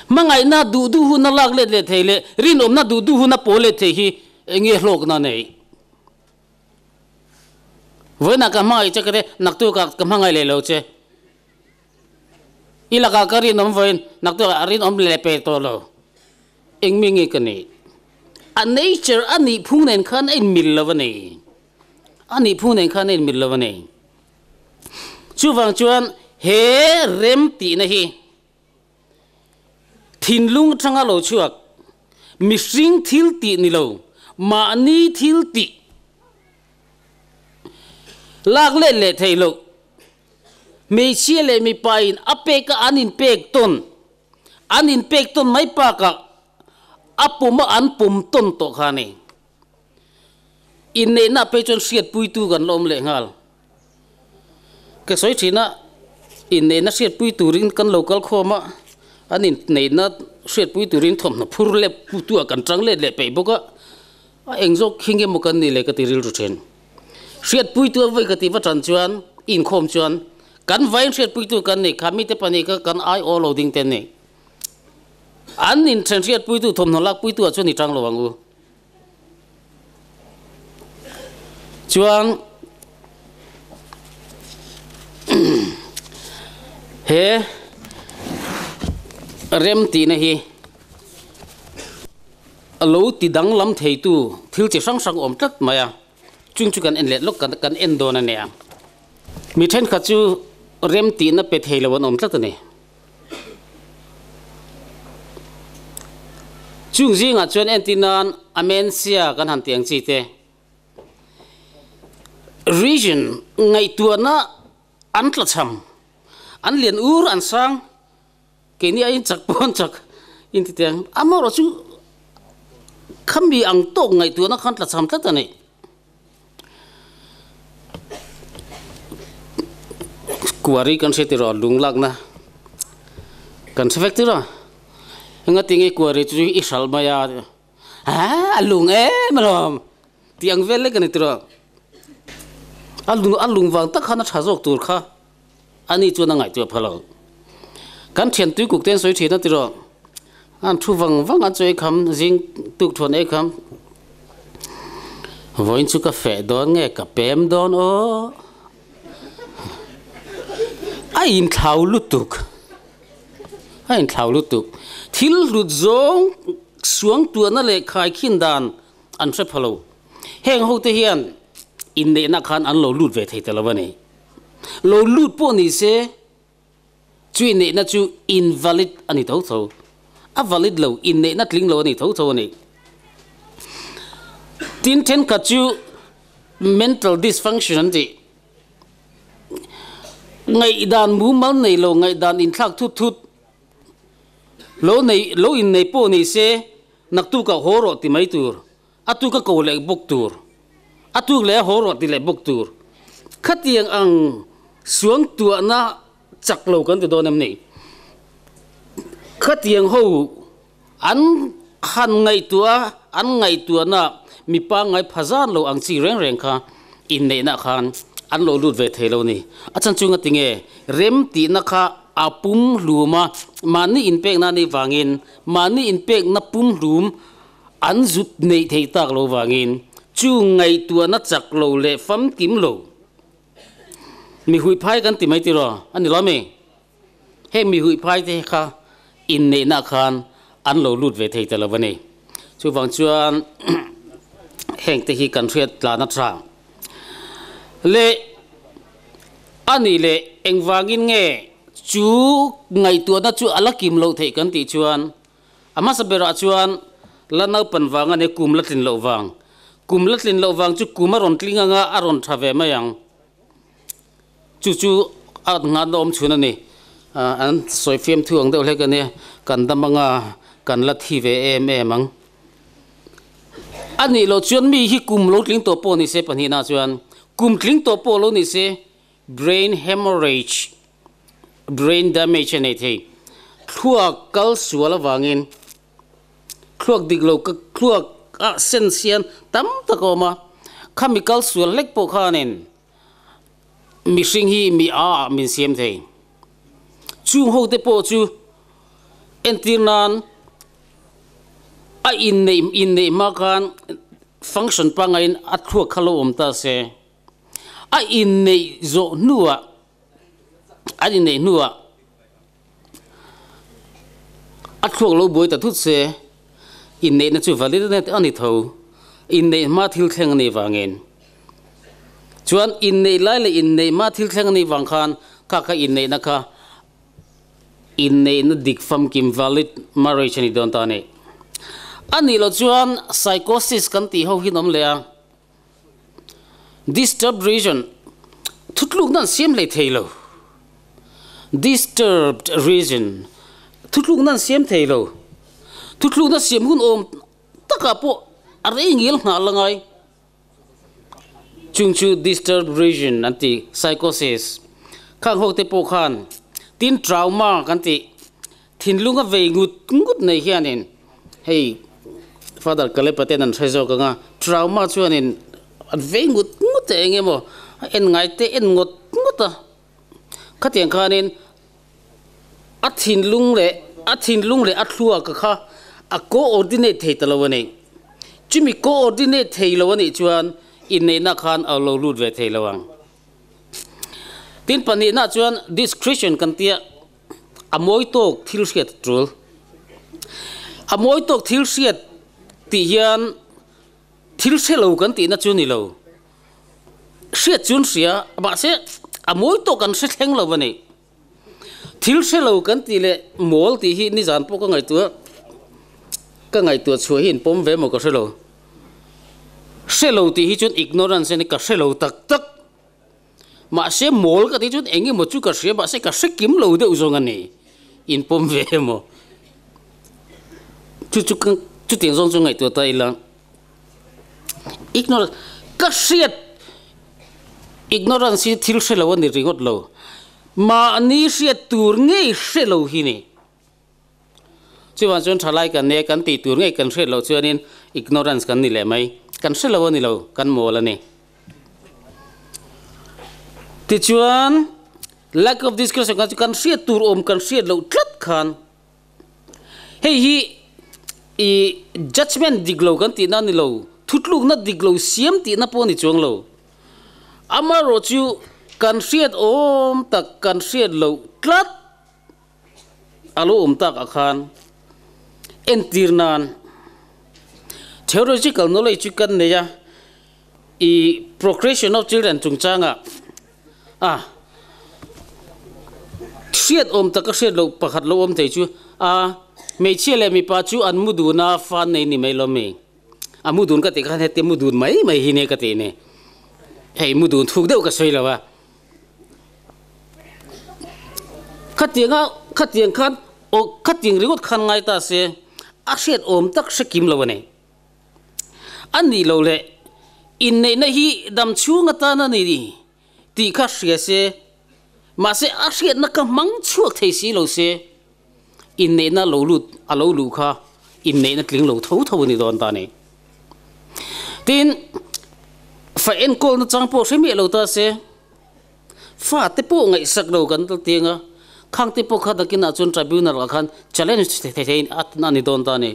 Hmangaihna duh duh huna lak let leh thei leh rinawmna duh duh huna pawl let thei hi eng nge hlawkna nei? Vawiinah ka hmangaih che ka ti, naktukah ka hmangaih leh lo che. I lakah ka rinawm vawiin naktukah a rinawm leh pe tawh lo. Eng mi nge ka nih? A nature a nih phung nen khan a inmil lo a ni. A nih phung nen khan a inmil lo a ni. Chuvang chuan he rem tihna hi thinlung atanga lo chhuak, mihring thil tih ni lo, mahni thil tih lak let leh theih loh, hmeichhia leh mipain a peka an inpek tawn An inpek tawn mai bakah a pum a an pum tawn tawh kha a ni. Inneihna phei chuan hriatpuitu kan la awm leh nghal. Ka sawi thin a, inneihna hriatpui turin kan lo kal khawm a, an inneihna hriatpui turin thawmhnaw phur leh putu ah kan tang let leh peih bawk a, a eng zawk khi nge maw kan nih le ka ti rilru thin. Hriatpuitu a vawi ka tih va tan chuan inkhawm chuan kan vain hriatpuitu kan ni kha mite pahnih kha kan ai aw lo ding te an ni. An inthen hriatpuitu thawmhnaw lakpuitu ah chuan i tang lo ang u. Chuan he rem tihna hi A lo ti danglam theitu thil chi hrang hrang awm tlat mai a, chung chu kan en leh lawk kan en dawn a nia. Mi thenkhat chu rem tihna pe thei lo an awm tlat a ni. Chung zingah chuan entir nan amentia kan han tih ang chi te, region ngaihtuahna an tlachham, an lian ur an sang, Keini aiin chak pawh an chak in ti teng. Amaherawh chu khami ang tawk ngaihtuahna khan tlachham tlat a ni. Kuari kan hre tiraw lung lakna kan hre vek tiraw. Engatinge kuari chu i hral mai a, a lung em alawm tih ang vel lek a ni tiraw. A lung a lung vang tak khan a tha zawk tur kha. Ani chuan a ngaihtuah pha lo. Kan thian tui kuk te an sawi thin a tiraw. An thu vang vang a chu ei kham, zing tuk thuan ei kham. Vawiin chu ka feh dawn nge ka pem dawn aw. A inthlau lutuk. A inthlau lutuk. Thil hlut zawng suangtuahna leh khaikhin dan an hre pha lo. Heng ho te hian inneihna khan an lo lut ve thei ta lo a ni. Lo lut pawh ni se, chu inneihna chu invalid a ni tho tho. A valid lo, inneihna tling lo a ni tho tho a ni. Tin, thenkhat chu mental dysfunction an tih. Ngaihdan mumal nei lo, ngaihdan inthlak thut thut lo nei, lo innei pawh ni se, naktukah haw rawh ti mai tur. A tuk a ko leh bawk tur, a tuk leh a haw rawh ti leh bawk tur. Khatiang ang suangtuahna chak lo kan ti dawn em ni? Khatiang ho an han ngaihtuah a, an ngaihtuahna mi pangngai pha zan lo ang chi reng reng kha inneihna khan an lo lut ve thei lo ni. A chhan chu ngati nge rem tihna kha a pum hlum a, mahni inpekna anih vangin mahni inpekna pum hlum an zut neih theih tak lo vangin chu ngaihtuahna chak lo leh famkim lo mi huihphai kan ti mai tiraw a ni lo ami? Heng mi huihphai te kha inneihna khan an lo lut ve thei ta lo a ni. Chuvang chuan heng te hi kan hriat tlan a tha. Leh a nih leh engvangin nge chu ngaihtuahna chu a la kim loh theih kan tih chuan a hmasa berah chuan la naupan vang a nia kum la tlin loh vang. Kum la tlin loh vang chu kum a rawn tling anga a rawn tha ve mai ang. Chu chu a ngan awm chhun a ni. An sawi fiam thu ang deuh hlek a nia, kan dam anga kan la thi ve em em ang. A nih loh chuan mi hi kum lo tling tawh pawh ni se pahnihna chuan kum tling tawh pawh lo ni se brain hemorrhage, brain damage a nei thei. Thluak kal sual avangin thluak dik lo ka thluak ah sense hian tam tak a awm a, khami kal sual hlek pawh khanin Mihring hi mi a ah min siam thei. Chung ho te pawh chu entir nan a inneih inneih hma khan function pangaiin a thluak kha lo awm ta se. A inneih zawh hnuah an inneih hnuah a thluak lo buai ta thut se inneihna chu valid a ni tho. Inneih hma thil thleng a nih vangin chuan inneih lai leh inneih hma thil thleng a nih vang khan kha kha inneihna kha inneihna dik famkim valid marriage a ni dawn ta a ni. A nih loh chuan psychosis kan tih ho hi an awm leh a, Disturbed region, Thutlukna an siam hlei thei lo. Disturbed region, Thutlukna an siam thei lo. Thutlukna siam hun awm takah pawh a rei ngil nghah la ngai. Chung chu disturbed region an ti, psychosis. Khang ho te pawh khan tin trauma kan tih Thinlung a vei ngut ngut nei hianin hei Father Kalepa ten an hre zawk ang a, trauma chuanin an vei ngut ngut a eng emaw a en ngai te en ngawt ngawt a, khatiang khanin a thinlung leh a thinlung leh a thluak kha a coordinate thei ta lo a ni. Chumi coordinate thei lo a nih chuan inneihna khan a lo lut ve thei lo ang. Tin pahnihna chuan discretion kan tia. A mawi tawk thil hriat a tul. A mawi tawk thil hriat tih hian thil hre lo kan tihna chu ni lo. Hriat chu an hria, mahse a mawi tawk an hre thleng lo a ni. Thil hre lo kan tih leh mawl tih hi nizan pawh ka ngaihtuah ka ngaihtuah chhuah hi inpawm ve maw ka hre lo. Hre lo tih hi chuan ignorance a ni, ka hre lo tak tak. Mahse mawl ka tih chuan eng emaw chu ka hria mahse ka hre kim lo deuh zawng a ni. Inpawm ve emaw. Chu chu ka chutiang zawng chu ngaihtuah ta ila. Ignorance ka hriat ignorance hi thil hre lo a ni ringawt lo. Mahni hriat tur ngei hre lo hi ni. Chuvang chuan thalai kan nia kan tih tur ngei kan hriat loh chuanin ignorance kan ni leh mai. Kan hre lo a ni lo, kan mawl a ni. Tichuan lack of discretion kan chu kan hriat tur awm kan hriat loh tlat khan hei hi i judgement dik lo kan tihna a ni lo, thutlukna dik lo siam tihna pawh a ni chuang lo. Amaherawh chu kan hriat awm tak kan hriat loh tlat. A lo awm tak ah khan entir nan theological knowledge chu kan nei a, i procreation of children chungchangah a hriat awm tak a hriat loh pakhat lo awm thei chu a hmeichhia leh mipa chu an mu dun a fa an nei ni mai lo mi a mu dun ka tih khan heti mu dun mai mai hi nia ka tih ni hei mu dun thuk deuh ka sawi lo a. Khatianga khatiang khan aw khatiang ringawt khan ngai ta se a hriat awm tak hre kim lo a ni. A nih loh leh inneihna hi dam chhung atan a ni tih kha hria se Mahse a hriatna kha hmang chhuak thei si lo se, inneihna lo lut a lo luh kha inneihna tling lo tho tho a ni dawn ta a ni. Tin, fa enkawlna chang pawh hre miah lo ta se, fa te pawh ngaihsak lo kan la tiang a, khang te pawh kha nakinah chuan tribunal ah khan challenge thei thei a ni dawn ta a ni.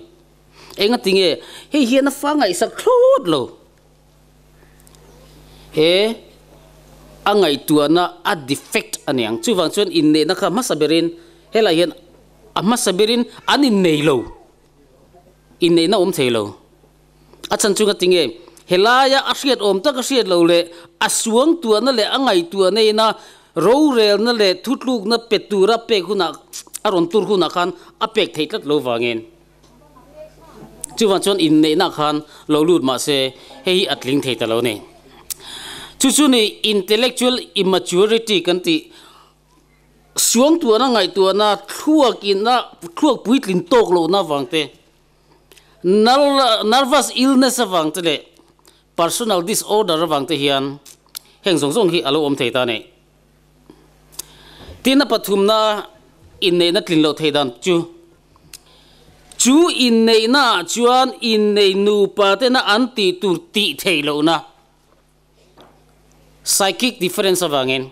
Engati nge hei hian a fa ngaihsak thlawt lo? He a ngaihtuahna a defect a niang. Chuvang chuan inneihna kha hmasa berin helai hian a hmasa berin an innei lo. Inneihna awm thei lo. A chhan chu ngati nge helaia a hriat awm tak a hriat lo leh a suangtuahna leh a ngaihtuahna ina rorelna leh thutlukna pe tura pek hunah a rawn tur hunah khan a pek theih tlat lo vangin. Chuvang chuan inneihna khan lo lut mah se hei hi a tling thei ta lo a ni. Chu chu ni intellectual immaturity kan tih suangtuahna ngaihtuahna thluak ina thluak puitlin tawk lohna avang te, nervous illness avang te leh personal disorder avang te hian heng zawng zawng hi a lo awm thei ta a ni. Tin a pathumna inneihna tlin loh theih dan chu, chu inneihnaah chuan innei nupa tena an tih tur tih theih lohna, psychic difference avangin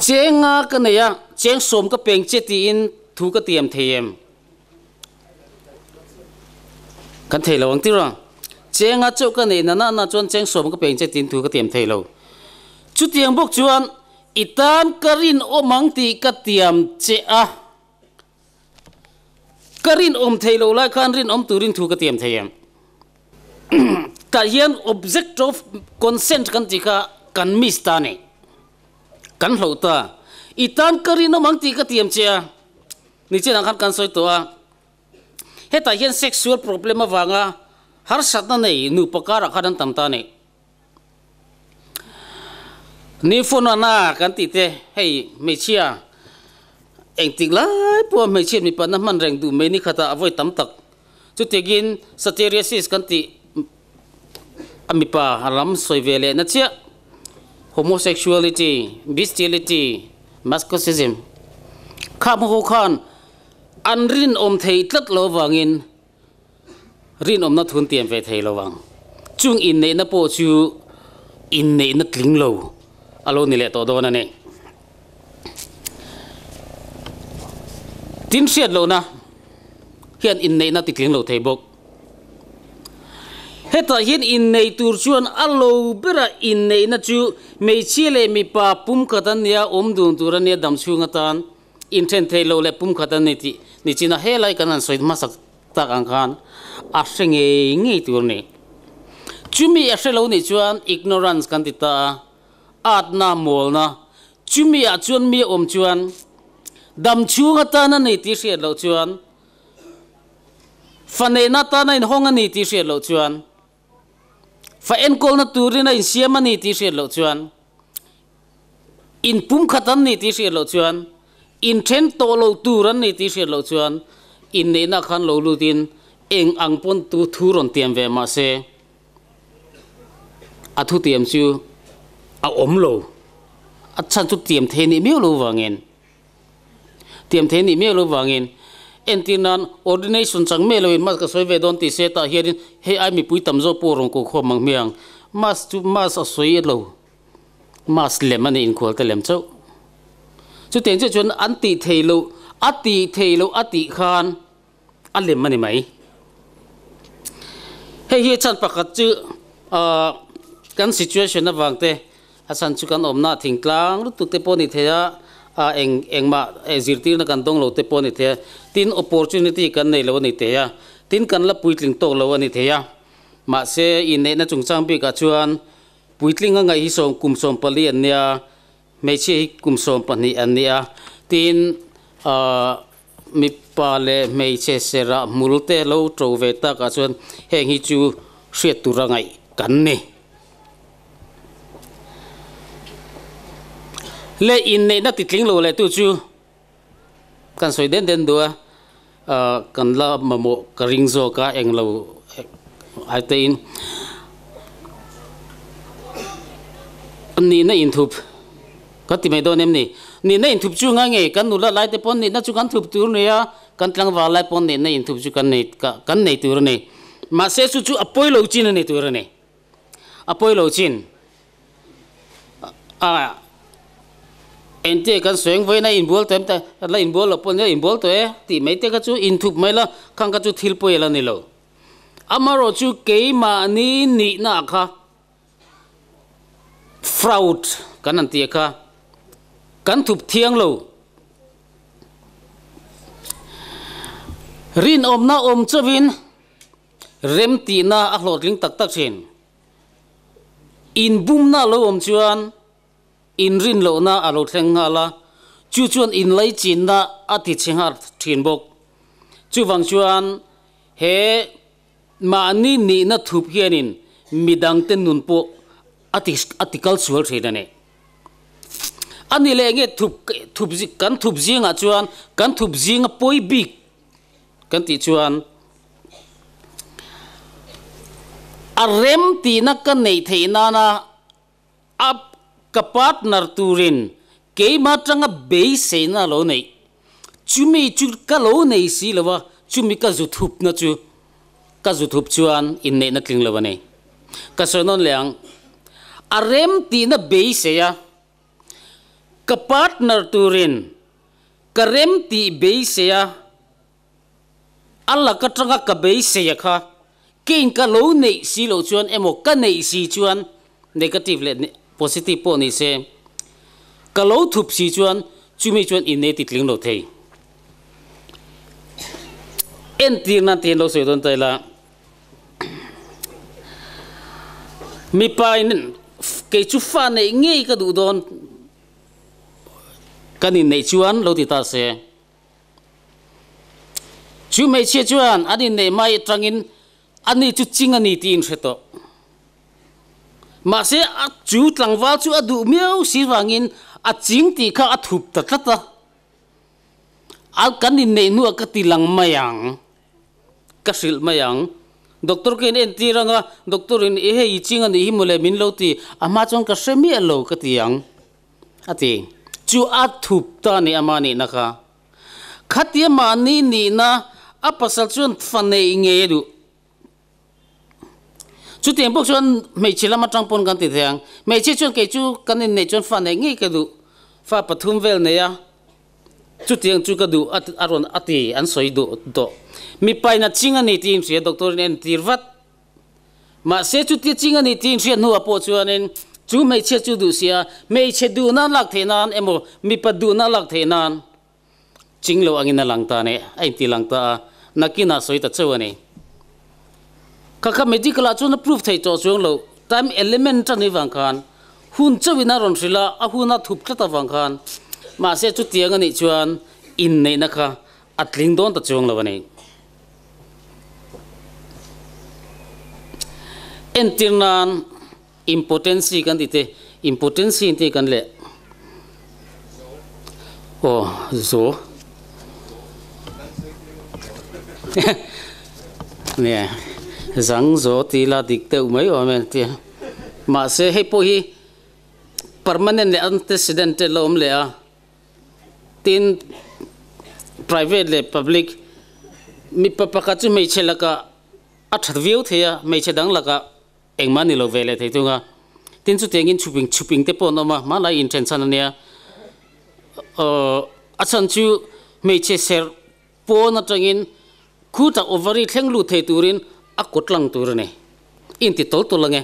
cheng nga ka nei a, cheng sawm ka peng che tiin thu ka tiam thei em? Kan thei lo ang tir a, Chenga chauh ka neih na na chuan cheng sawm ka peng che tiin thu ka tiam thei lo. Chutiang bawk chuan i tan ka rinawm ang tih ka tiam che a, ka rinawm thei lo lai khan rinawm turin thu ka tiam thei em? Tah hian object of consent kan tih kha kan miss ta a ni. Kan hloh ta. I tan ka rinawm ang tih ka tiam che a. Nichinah khan kan sawi tawh a, hetah hian sexual problem avanga harsatna nei nupa karah khan an tam ta a ni. Nifonana kan tih te hei hmeichhia engtik lai pawha hmeichhia mipatna hman reng duh mai ni khatah a vawi tam tak. Chutiangin satyriasis kan tih a mipa lam sawi ve lehna chiah homosexuality, bestiality, masochism kha hma ho khan an rinawm thei tlat lo avangin rinawmna thun tiam ve thei lo ang. Chung inneihna pawh chu inneihna tling lo a lo ni leh tawh dawn a ni. Tin hriat lohna hian inneihna ti tling lo thei bawk. Hetah hian innei tur chuan a lo bera inneihna chu hmeichhia leh mipa pumkhat an nia, awm dun tur a nia dam chhung atan inthen thei lo leh pumkhat an ni tih ni chin a helai kan han sawi hmasak tak ang khan a hre ngei ngei tur a ni. Chumi a hre lo nih chuan ignorance kan ti ta a, atna, mawlna, chumi ah chuan mi a awm chuan dam chhung atan a nei tih hriat loh chuan Fa neihna atan a inhawng a ni tih hriat loh chuan, fa enkawlna turin a insiam a ni tih hriat loh chuan, inpumkhat an ni tih hriat loh chuan, inthen tawh lo tur an ni tih hriat loh chuan, inneihna khan lo lutin eng ang pawn tu thu rawn tiam ve mah se, a thutiam chu a awm lo. A chhan chu tiam thei nih miau lo vangin. Tiam thei nih miau lo vangin entir nan ordination chang miah loin mass ka sawi ve dawn tih se tah hianin hei ai mipui tam zawk pawh rawn koh khawm ang hmiang. Mass chu mass a sawi lo, mass lem a ni inkhual te lem chauh. Chutiang chiah chuan an tih thei loh a tih thei loh a tih khan a lem a ni mai. Hei hi chhan pakhat chu ahh kan situation avang te a chhan chu kan awmna thingtlang lutuk te pawh a ni thei a, ah eng engmah zirtirna kan dawng lo te pawh a ni thei a, tin opportunity kan nei lo a ni thei a, tin kan la puitling tawk lo a ni thei a. Mahse inneihna chungchang bikah chuan puitling a ngaih hi sawm kum 14 an nia, Hmeichhia hi kum 12 an ni a, tin mipa leh hmeichhe serah hmul te lo to ve takah chuan heng hi chu hriat tura ngaih kan ni. Leh inneihna titling lo leh tu chu kan sawi den den duh a, kan la mamawh ka ring zawk a englo ai te in. Nihna inthup kan ti mai dawn em ni? Nihna inthup chu ngai ngei kan nula lai te pawn nihna chu kan thup tur a ni a, kan tlangval lai pawn nihna inthup chu kan nei kan nei tur a ni. Mahse chu chu a pawi lo chin a ni tur a ni. A pawi lo chin. A engte kan sawi ang vawiin a inbual tawh em ta la inbual loh pawh nia inbual tawh e tih mai te kha chu inthup mai la khang kha chu thil pawi a la ni lo. Amaherawh chu keimahni nihna ah kha Fraud kan han tih kha kan thup thiang lo. Rinawmna awm chauhin remtihna a hlawhtling tak tak thin. Inbumna lo awm chuan inrin lohna a lo thleng nghal a, chu chuan inlaichinna a ti chhe nghal thin bawk. Chuvang chuan he Mahni nihna thup hianin midangte nun pawh a ti a ti kal sual thin a ni. A ni leh nge thup thup kan thup zingah chuan kan thup zinga pawi bik kan tih chuan a rem tihna ka neih theih nana a ka partner turin keimah atanga beiseina a lo neih. Chumi chu ka lo nei si lo a, chumi ka zu thupna chu ka zu thup chuan inneihna tling lo a ni. Ka sawi nawn leh ang, a rem tihna beisei a, ka partner turin ka rem tih beisei a, A lak atanga ka beisei a kha keiin ka lo neih si loh chuan emaw ka neih si chuan negative leh positive pawh ni se ka lo thup si chuan chumi chuan innei ti tling lo thei. Entir nan te hian lo sawi dawn ta ila mipa in kei chu fa neih ngei ka duh dawn kan inneih chuan lo ti ta se. Chu hmeichhia chuan an inneih mai atangin ani chu ching a ni tih in hre tawh. Mahse, a chu tlangval chu a duh miau si vangin a ching tih kha a thup ta tlat a. A kan inneih hnuah ka ti lang mai ang, ka hrilh mai ang. Doctor ka in entir ang a, doctor in i hei i ching a nih hi mawle min lo ti, a hma chuan ka hre miah lo ka ti ang. A ti. Chu a thup ta ni ama nihna kha. Khatia mahni nihna a pasal chuan fa neih ngei a duh. Chutiang bawk chuan hmeichhe lam atang pawn kan ti thei ang. Hmeichhe chuan kei chu kan inneih chuan fa neih ngei ka duh. Fa pathum vel nei a, chutiang chu ka duh a rawn a ti an sawi duh tawh. Mipa in a ching a ni tih inhria doctor in entir vat. Mahse chutia ching a ni tih inhriat hnuah pawh chuanin chu hmeichhia chu duh sia, hmeichhe duhna lak theih nan emaw mipa duhna lak theih nan ching lo angin a lang ta a ni, a inti lang ta a, nakinah sawi ta chauh a ni. Kha kha medical ah chuan a proof theih tawh chuang lo, time element a nih vang khan hun chauhin a rawn hrilh a, a hun a thup tlat avang khan mahse chutiang a nih chuan inneihna kha a tling dawn ta chuang lo a ni. Entir nan impotency kan tih te, impotency tih kan leh aw zo nia zang zo tih la dik deuh mai awm e tia mahse hei pawh hi permanent leh antecedent te la awm leh a. Tin, private leh public, mipa pakhat chu hmeichhe lakah a that viau thei a, hmeichhe dang lakah engmah ni lo ve leh thei thung a. Tin, chutiangin chhuping chhuping te pawh an awm a, hmanlai inthen chhan a nia. Aww a chhan chu hmeichhe serh pawn atangin khutah ovary thleng lut thei turin a kawt lang tur a ni. Inti tawl tawl ange,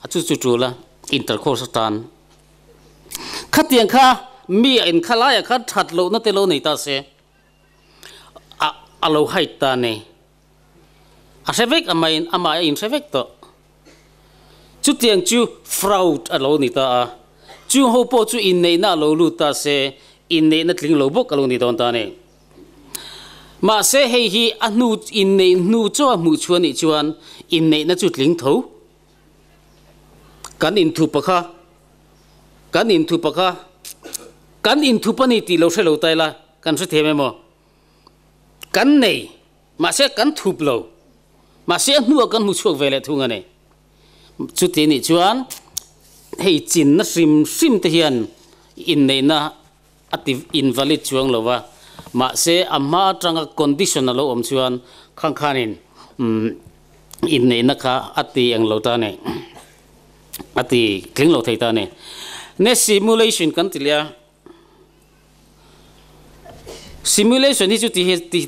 a chu chu tul a, intercourse atan. Khatiang kha mi a inkha laiah khan that lohna te lo nei ta se, a a lo hide ta a ni. A hre vek amah in amah a inhre vek tawh. Chutiang chu fraud a lo ni ta a, chung ho pawh chu inneihna a lo lut ta se, inneihna tling lo bawk a lo ni dawn ta a ni. Mahse hei hi a hnu inneih hnu chaw a hmuh chhuah nih chuan inneihna chu tling tho. Kan inthup a kha, kan inthup a kha, kan inthup a ni tih lo hre lo ta ila kan hre thiam em aw? Kan nei, mahse kan thup lo. Mahse a hnuah kan hmu chhuak ve leh thung a ni. Chuti nih chuan. Hei chinna hrim hrim te hian inneihna a ti invalid chuang lo va, mahse a hma atanga condition a lo awm chuan khang khanin inneihna kha a ti eng lo ta a ni, a ti tling lo thei ta a ni. Ne simulation kan ti leh a, simulation hi chu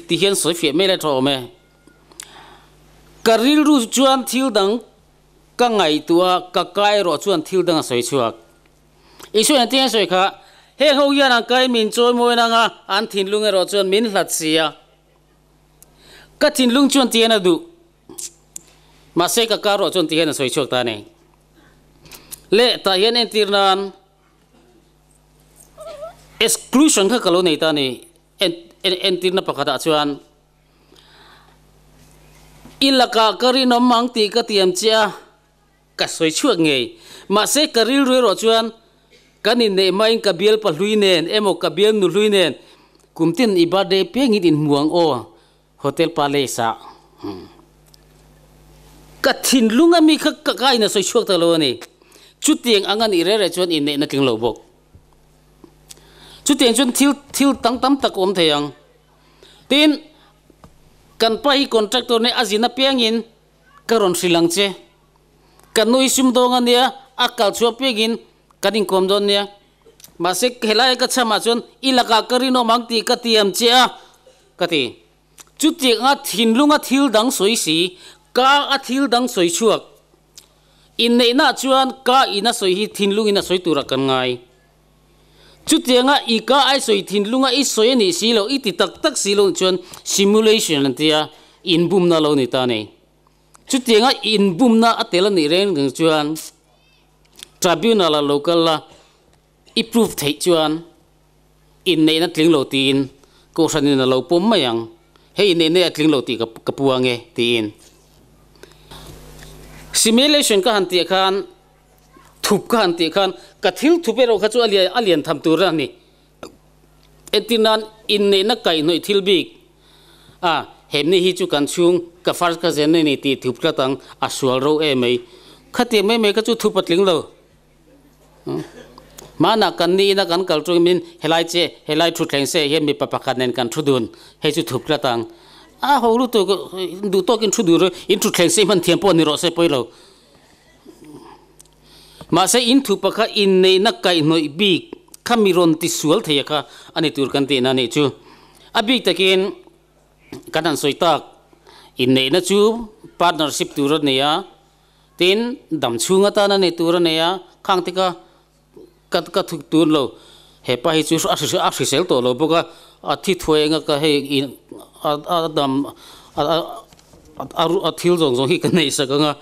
ti hian sawi fiah mai la tha awm e. Ka rilru chuan thil dang Ka ngaihtuah, ka kai erawh chuan thil dang a sawi chhuak. Isua engtin a sawi kha, Heng ho hian an kai min chawi mawi nang a, an thinlung erawh chuan min hlat si a. Ka thinlung chuan ti hian a duh. Mahse ka kar erawh chuan ti hian a sawi chhuak ta a ni. Leh tah hian entir nan exclusion kha ka lo nei ta a ni. Entirna pakhatah chuan. I lakah ka rinawm ang tih ka tiam che a, ka sawi chhuak ngei. Mahse, ka rilru erawh chuan kan inneih hmain ka bial pahlui nen emaw ka bial nuhlui nen kum tin i birthday piangin inhmu ang aw, Hotel Palace-ah. Ka thinlung a mi kha ka in a sawi chhuak ta lo a ni. Chutiang ang a nih reh reh chuan inneihna tling lo bawk. Chutiang chuan thil thil tang tam tak a awm thei ang. Tin, kan pa hi contractor nia a zin apiangin ka rawn hrilh ang che. Ka nui sumdawng a nia, a kal chhuah apiangin kan inkawm dawn nia. Mahse, helai ka chhamah chuan i lakah ka rinawm ang tih ka tiam che a, ka ti. Chutiang anga thinlunga thil dang sawi si, ka a thil dang sawi chhuak. Inneihnaah chuan ka in a sawi hi thinlungin a sawi turah kan ngai. Chutianga i ka ai sawi thinlunga i sawi a nih si loh, i ti tak tak si loh chuan simulation an tia, inbumna a lo ni ta a ni. Chutianga inbumna a tel a nih reng reng chuan tribunal ah lo kal la, i proof theih chuan inneihna tling lo tiin kohhranin a lo pawm mai ang, hei inneihna hi a tling lo tih ka pu ang e tiin. Simulation ka han tih khan Thup ka han tih khan ka thil thup erawh kha chu a lian a lian tham tur a ni. Entir nan inneihna kaihhnawih thil bik a hemni hi chu kan chhung ka first cousin a ni tih thup tlat ang a sual ro em mai. Khatiang mai mai kha chu thup a tling lo. Hmanah kan ni ina kan kal tungin helai che helai thutthleng se hian mipa pakhat nen kan thu dun hei chu thup tlat ang. A ho lutuk duh tawkin thu dun in thutthleng se hman thiam pawh ni rawh se pawi lo. Mahse, in thu pakha inneihna kaihhnawih bik kha mi rawn ti sual thei a kha a ni tur kan tihna a nih chu. A bik takin kan han sawi tak, inneihna chu partnership tur a ni a, tin dam chhung atan a ni tur a ni a, khang te kha ka ka thuk tur lo. He pa hi chu a a hrisel tawh lo bawk a, a thi thuai eng a ka hei in a a dam a a a thil zawng zawng hi ka neih sak ang a.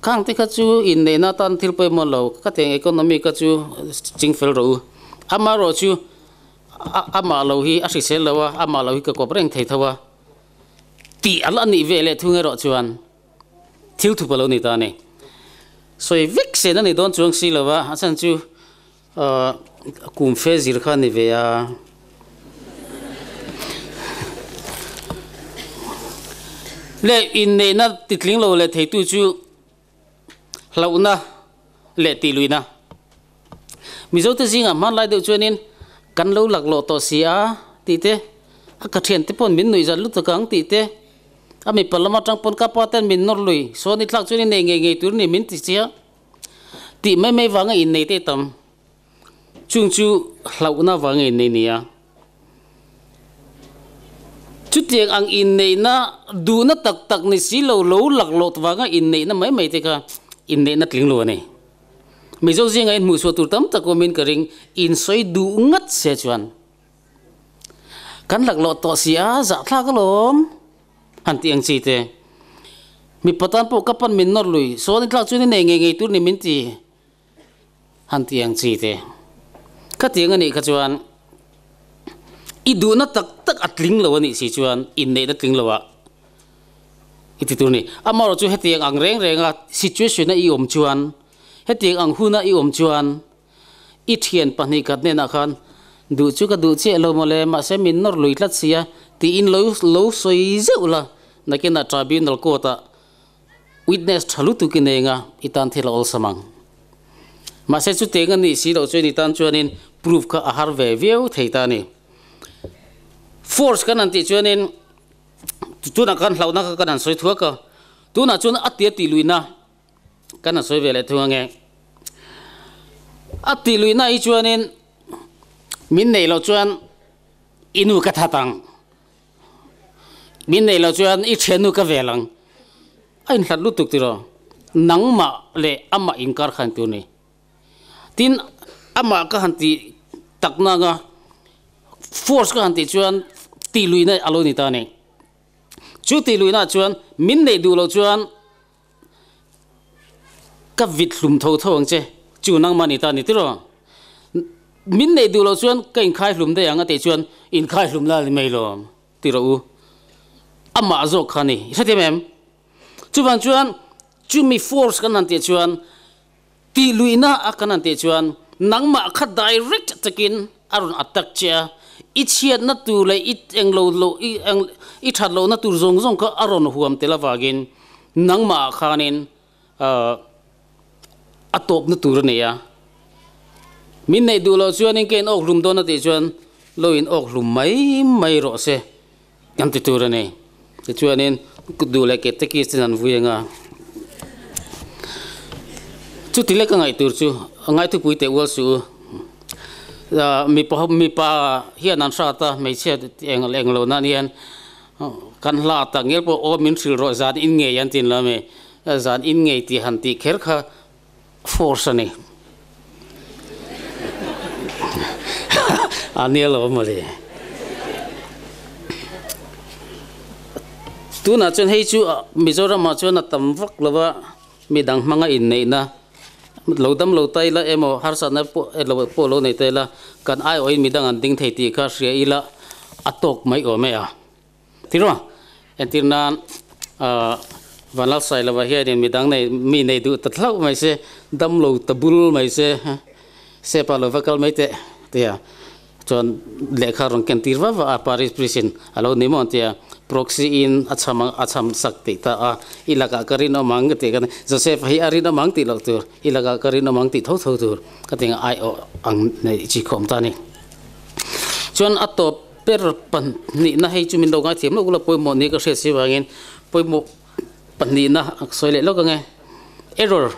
Khang te kha chu inneihna atan thil pawimawh lo, ka teng economy kha chu ching fel rawh u. Amaherawh chu a amah lo hi a hrisel lo a, amah lo hi ka kawp reng thei tho a tih a la nih ve leh thung erawh chuan thil thup a lo ni ta a ni. Sawi vek sen a ni dawn chuang si lo a, a chhan chu kum fe zir kha a ni ve a. Leh inneihna titling lo leh theitu chu hlauhna leh tihluihna. Mizote zingah hmanlai deuh chuanin kan lo laklawh tawh si a tih te, a ka thiante pawn min nuih zat lutuk ang tih te, a mipa lam atang pawn ka pa ten min nawr lui, sawn i thlak chuan i nei ngei ngei tur a ni min ti sia tih mai mai vanga innei te tam. Chung chu hlauhna vanga innei nia. Chutiang ang inneihna duhna tak tak ni si lo, lo laklawh vanga inneihna mai mai te kha inneihna tling lo a ni. Mizo zinga inhmuhchhuah tur tam tak awmin ka ring, insawi duh ngat se chuan kan laklawh tawh si a, zahthlak alawm han tih ang chi te. Mipa tan pawh ka pan min nawr lui, sawn i tlak chuan i nei ngei ngei tur ni min ti han tih ang chi te. Khatiang a nih kha chuan i duhna tak tak a tling lo a nih si chuan inneihna tling lo ah i ti tur a ni. Amaherawhchu hetiang ang reng renga situation a i awm chuan, hetiang ang huna i awm chuan i thian pahnih khat hnenah khan duh chu ka duh chiah lo mawle mahse min nawr lui tlat sia tiin lo lo sawi zeuh la, nakinah tribunal court ah Witness tha lutuk i nei anga i tan thil a awlsam ang. Mahse chutiang a nih si loh chuan i tan chuanin proof kha a har ve viau thei ta a ni. Force kan han tih chuanin tunah khan hlauhna kha kan han sawi thuak a, tunah chuan a tia tih luihna kan han sawi ve leh thung ange. A tih luihna hi chuanin min neih loh chuan i nu ka that ang, min neih loh chuan i thiannu ka vel ang. A inhlat lutuk tiraw? Nangmah leh amah inkar khan tur ni. Tin, amah ka han tih tak nanga force ka han tih chuan tihluihna a lo ni ta a ni. Chu tihluihnaah chuan min neih duh loh chuan ka vit hlum tho tho ang che, chu nangmah ni ta a ni tiraw? Min neih duh loh chuan ka inkhai hlum daih ang a tih chuan inkhai hlum la ni mai lawm. Ti rawh u. Amah zawk kha a ni. I hrethiam em? Chuvang chuan chumi force kan han tih chuan tihluihna a kan han tih chuan nangmah kha direct takin a rawn attack che a, i chhiatna tur leh i englo lo i eng i that lohna tur zawng zawng kha a rawn huam tel avangin nangmah ah khanin a tawpna tur a nei a. Min neih duh loh chuanin ka in awk hlum dawn a tih chuan lo in awk hlum mai mai rawh se kan ti tur a ni. Tichuanin kut duh leh ke te ki chin an vui ang a. Chuti lek a ngaih tur chu a ngaithupui teh ual suh u. Mipa mipa hian an hrat a, hmeichhia eng eng lo nan hian kan hla tak ngel pawh aw min hrilh rawh zan in ngei an tin lo a mi. Zan in ngei tih han tih kher kha force a ni. A nia lo mawle. Tunah chuan hei chu Mizoramah chuan a tam vak lo va, midang hmanga inneihna lo dam lo ta ila emaw harsatna pawh lo pawh lo nei ta ila kan aiawhin midang an ding thei tih kha hria ila a tawk mai awm e a. Tirua, entir nan Vanlal Sailova hianin midang nei mi nei duh ta hlauh mai se, dam lo ta bul mai se, sepa lo va kal mai teh tia chuan lehkha rawn ken tir va va a, Paris Prison a lo ni maw tia proxy in a chham a chham sak tih ta a, i lakah ka rinawm ang tih ka Joseph hi a rinawm ang tih loh tur, i lakah ka rinawm ang tih tho tho tur ka ti ang aiawh ang neih chi khawm ta a ni. Chuan a tawp. Per pahnihna hei chu min lo ngaithiam lawk ula pawimawh ni ka hriat si vangin pawimawh pahnihna a sawi leh lawk ange. Error,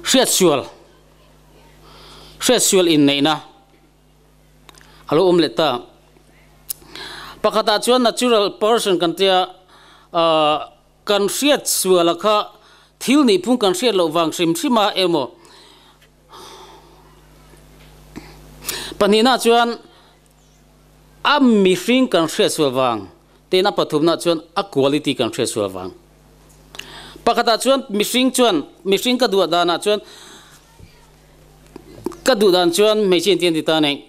hriatsual, hriatsual inneihna a lo awm leh ta. Pakhatah chuan natural person kan tia ahh kan hriatsuala kha thil nihphung kan hriat loh vang hrim hrim a emaw Pahnihna chuan a mihring kan hriatsual vang, tin a pathumna chuan a quality kan hriatsual vang. Pakhatah chuan mihring chuan mihring ka duah danah chuan ka duh dan chuan hmeichhia inti an ti ta nei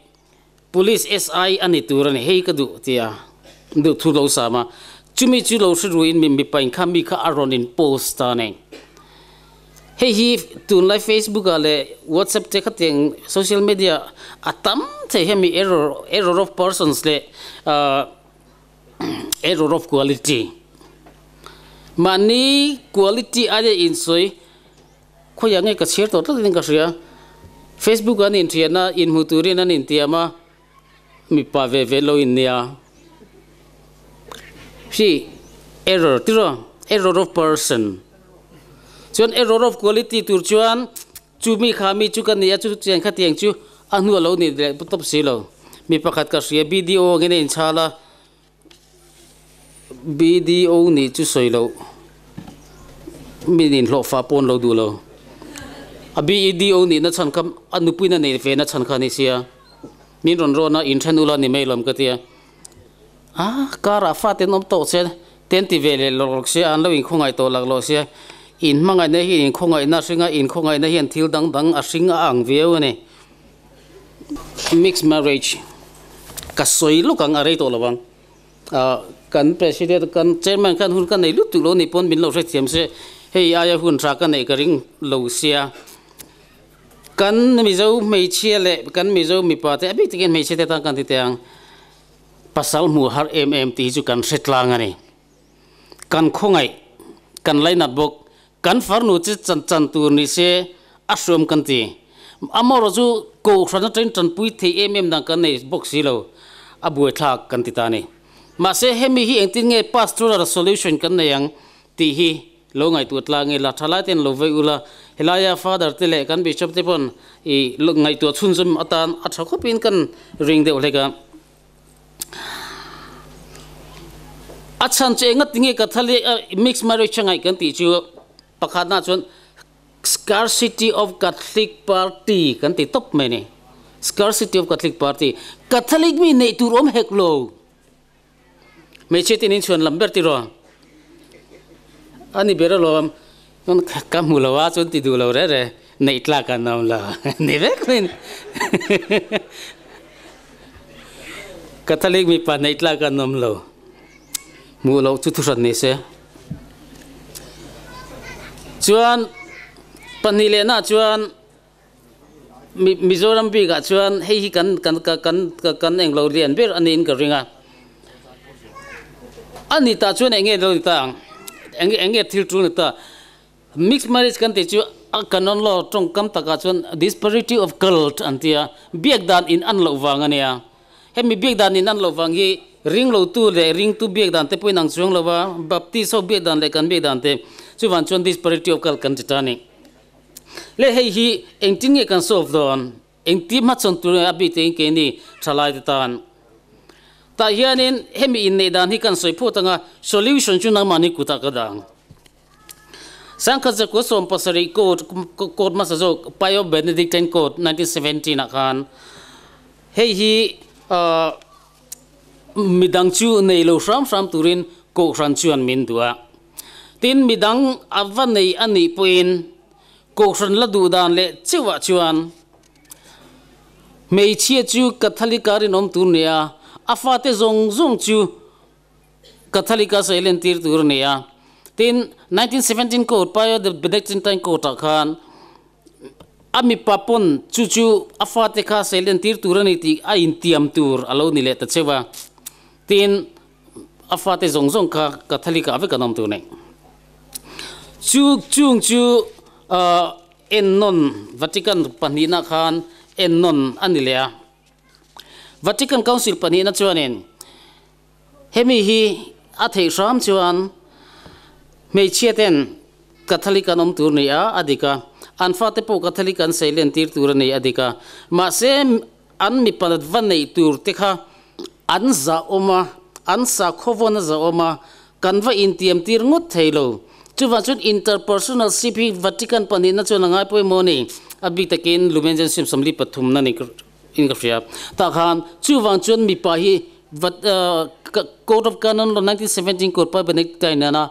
Police SI a ni tur a ni hei ka duh tia duh thu lo sam a, chumi chu lo hre ruiin mi mipa in kha mi kha a rawn in post ta a ni. Hei hi tunlai Facebook ah leh WhatsApp te khatiang social media a tam thei hemi error error of persons leh ah error of quality mahni quality aia insawi Khawiah nge ka chhiar tawh tlat in ka hria. Facebook an inthian a, inhmu turin an intiam a, mipa ve ve lo in nia. Hi error tiraw, error of person. Chuan error of quality tur chuan chu mi kha mi chu ka ni a, chu chian khatiang chu a hnu a lo ni leh tawp si lo. Mi pakhat ka hria BDO angin a inchhal a. BDO nih chu sawi loh min inhlawh fah pawh an lo duh lo. A BEDO nihna chhan kha a nupuina neih ve na chhan kha a ni sia. Min rawn rawn a inthen ula ni mai lawm ka tia. A karah fate an awm tawh che te an ti ve leh lawk lawk sia an lo inkhawngaih tawh lak lawk sia. Inhmangaihna hi inkhawngaihna a hring a, inkhawngaihna hian thil dang dang a hring a ang viau a ni. Mixed marriage ka sawi lawk ang a rei tawh lo ang. Ah kan president kan chairman khan hun ka nei lut tuk lo ni pawn min lo hrethiam se hei aia hun tha ka neih ka ring lo sia. Kan Mizo hmeichhia leh kan Mizo mipa te a bik takin hmeichhia te tan kan ti teh ang pasal hmuh har em em tih hi chu kan hre tlang a ni. Kan khawngaih kan lainat bawk kan farnu che chan chan tur ni se. a hruam kan ti. Amaherawhchu Kohhran atangin tanpui thei em em dan kan nei bawk si lo, a buaithlak kan ti ta a ni. Mahse hemi hi engtin nge pastoral solution kan nei ang tih hi lo ngaihtuah tlang ila, thalai ten lo vei ula, helaia Father te leh kan Bishop te pawn i ngaihtuah chhunzawm atan a tha khawpin kan ring deuh hlek a. A chhan chu enga tinge Catholic mixed marriage a ngaih kan tih chu pakhatna chuan scarcity of Catholic party kan ti tawp mai a ni. Scarcity of Catholic party. Catholic mi neih tur awm hek lo. Hmeichhia te nen chhuan lam ber tiraw? A ni ber alawm. Ka hmu lo a chuan ti duh lo reh reh. Neih tlak an awm lo. Ni vek mai ni. Catholic mipa neih tlak an awm lo. Hmuh loh chu thuhran ni se. Chuan pahnih lehna chuan Mizoram bikah chuan hei hi kan kan kan kan englo lian ber a niin ka ring a. A ni tah chuan eng nge lo ni ta ang? Eng eng nge thil tul ni ta? Mixed marriage kan tih chu a canon law tawngkam takah chuan disparity of cult an ti a, biak dan in an loh vang a nia. Hemi biak dan in an loh vang hi ring lotu leh ringtu biak dan te pawhin ang chuang lo va, Baptist ho biak dan leh kan biak dan te chuvang chuan disparity of cult kan ti ta a ni. Le hei hi engtin nge kan solve dawn? Engti hmachhawn tur nge a bik tein keini thalai te tan? Tah hianin hemi inneih dan hi kan sawi phut anga solution chu nangmahni kutah ka dang. Sangkhat zakua 70 code code hmasa zawk Pio Benedictine Code 1917 ah khan hei hi Midang chu nei lo hram hram turin Kohhran chuan min duh a. Tin, midang a va nei a nih pawhin Kohhran la duh dan leh cheuhah chuan hmeichhia chu Catholic-a rinawm tur ni a, a fate zawng zawng chu Catholic-a sawi lentir tur a ni a. Tin, 1917 Code, Pio the Benedictine Code-ah khan A mipa pawn chu chu a fate kha sel entir tur a ni tih a intiam tur a lo ni leh ta cheu a. Tin, a fate zawng zawng kha Catholic ah vek an awm tur nei. Chu chung chu ennawn Vatican pahnihna khan ennawn a ni leh a. Vatican Council pahnihna chuanin Hemi hi a theih hram chuan hmeichhia ten Catholic an awm tur ni a, a dik a. An fate pawh Catholic an seilen tir tur a ni, a dik a. Mahse, an mipa va neih tur te kha an zahawm a, an sakhaw vawn a zahawm a, kan va intiam tir ngawt thei lo. Chuvang chuan interpersonal ship hi Vatican pahnihna chuan a ngai pawimawh a ni. A bik takin Lumen Gentium 43 na ni. In ka hria. Tah khan chuvang chuan mipa hi Code of Canon Law 1917 Code pa Benedictine nena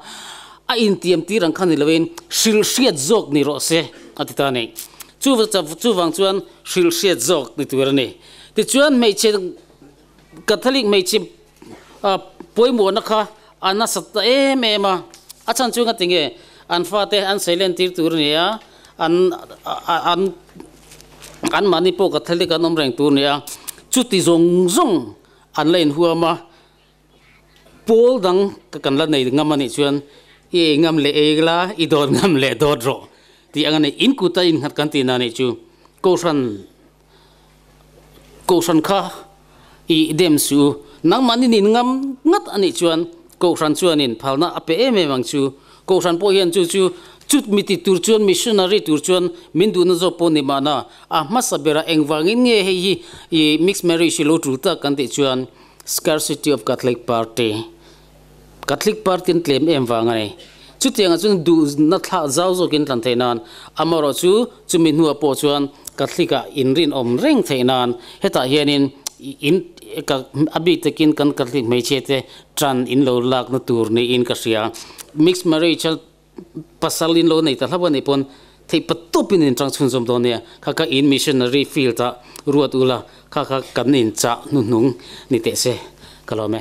a intiam tir ang kha ni loin hrilh hriat zawk ni rawh se a ti ta a ni. Chuvang chuan hrilh hriat zawk ni tur a ni. Tichuan hmeichhe Catholic hmeichhe pawimawhna kha a nasat ta em em a. A chhan chu ngatinge an fate an seilen tir tur a ni a, an an Anmahni pawh Catholic an awm reng tur nia, chuti zawng zawng an la inhuam a, pawl dang kan la nei ngam a nih chuan i ei ngam leh ei la, i dawt ngam leh dawt rawh tih ang a ni. In kuta innghat kan tihna a nih chu Kohhran Kohhran kha i dem suh u, nangmahni nin ngam ngat a nih chuan Kohhran chuanin phalna a pe em em ang chu. Kohhran pawh hian chu chu chut mi ti tur chuan missionary tur chuan min duhna zawk pawh ni mahna a hmasa berah engvangin nge hei hi i mixed marriage hi lo tul tak kan tih chuan scarcity of Catholic party Catholic party an tlem em vang a ni. Chutiangah chuan duhna thlah zau zawkin tlan theih nan amaherawh chu chumi hnuah pawh chuan Catholic ah inrinawm reng theih nan hetah hianin in a bik takin kan Catholic hmeichhia te tan in lo lakna tur niin ka hria. Mixed marriage a pasal in lo nei ta hlauh a nih pawn theih patawpin in tang chhunzawm dawn nia. Kha kha in missionary field ah ruat ula kha kha kan inchah hnuhnung ni teh se ka lawm e.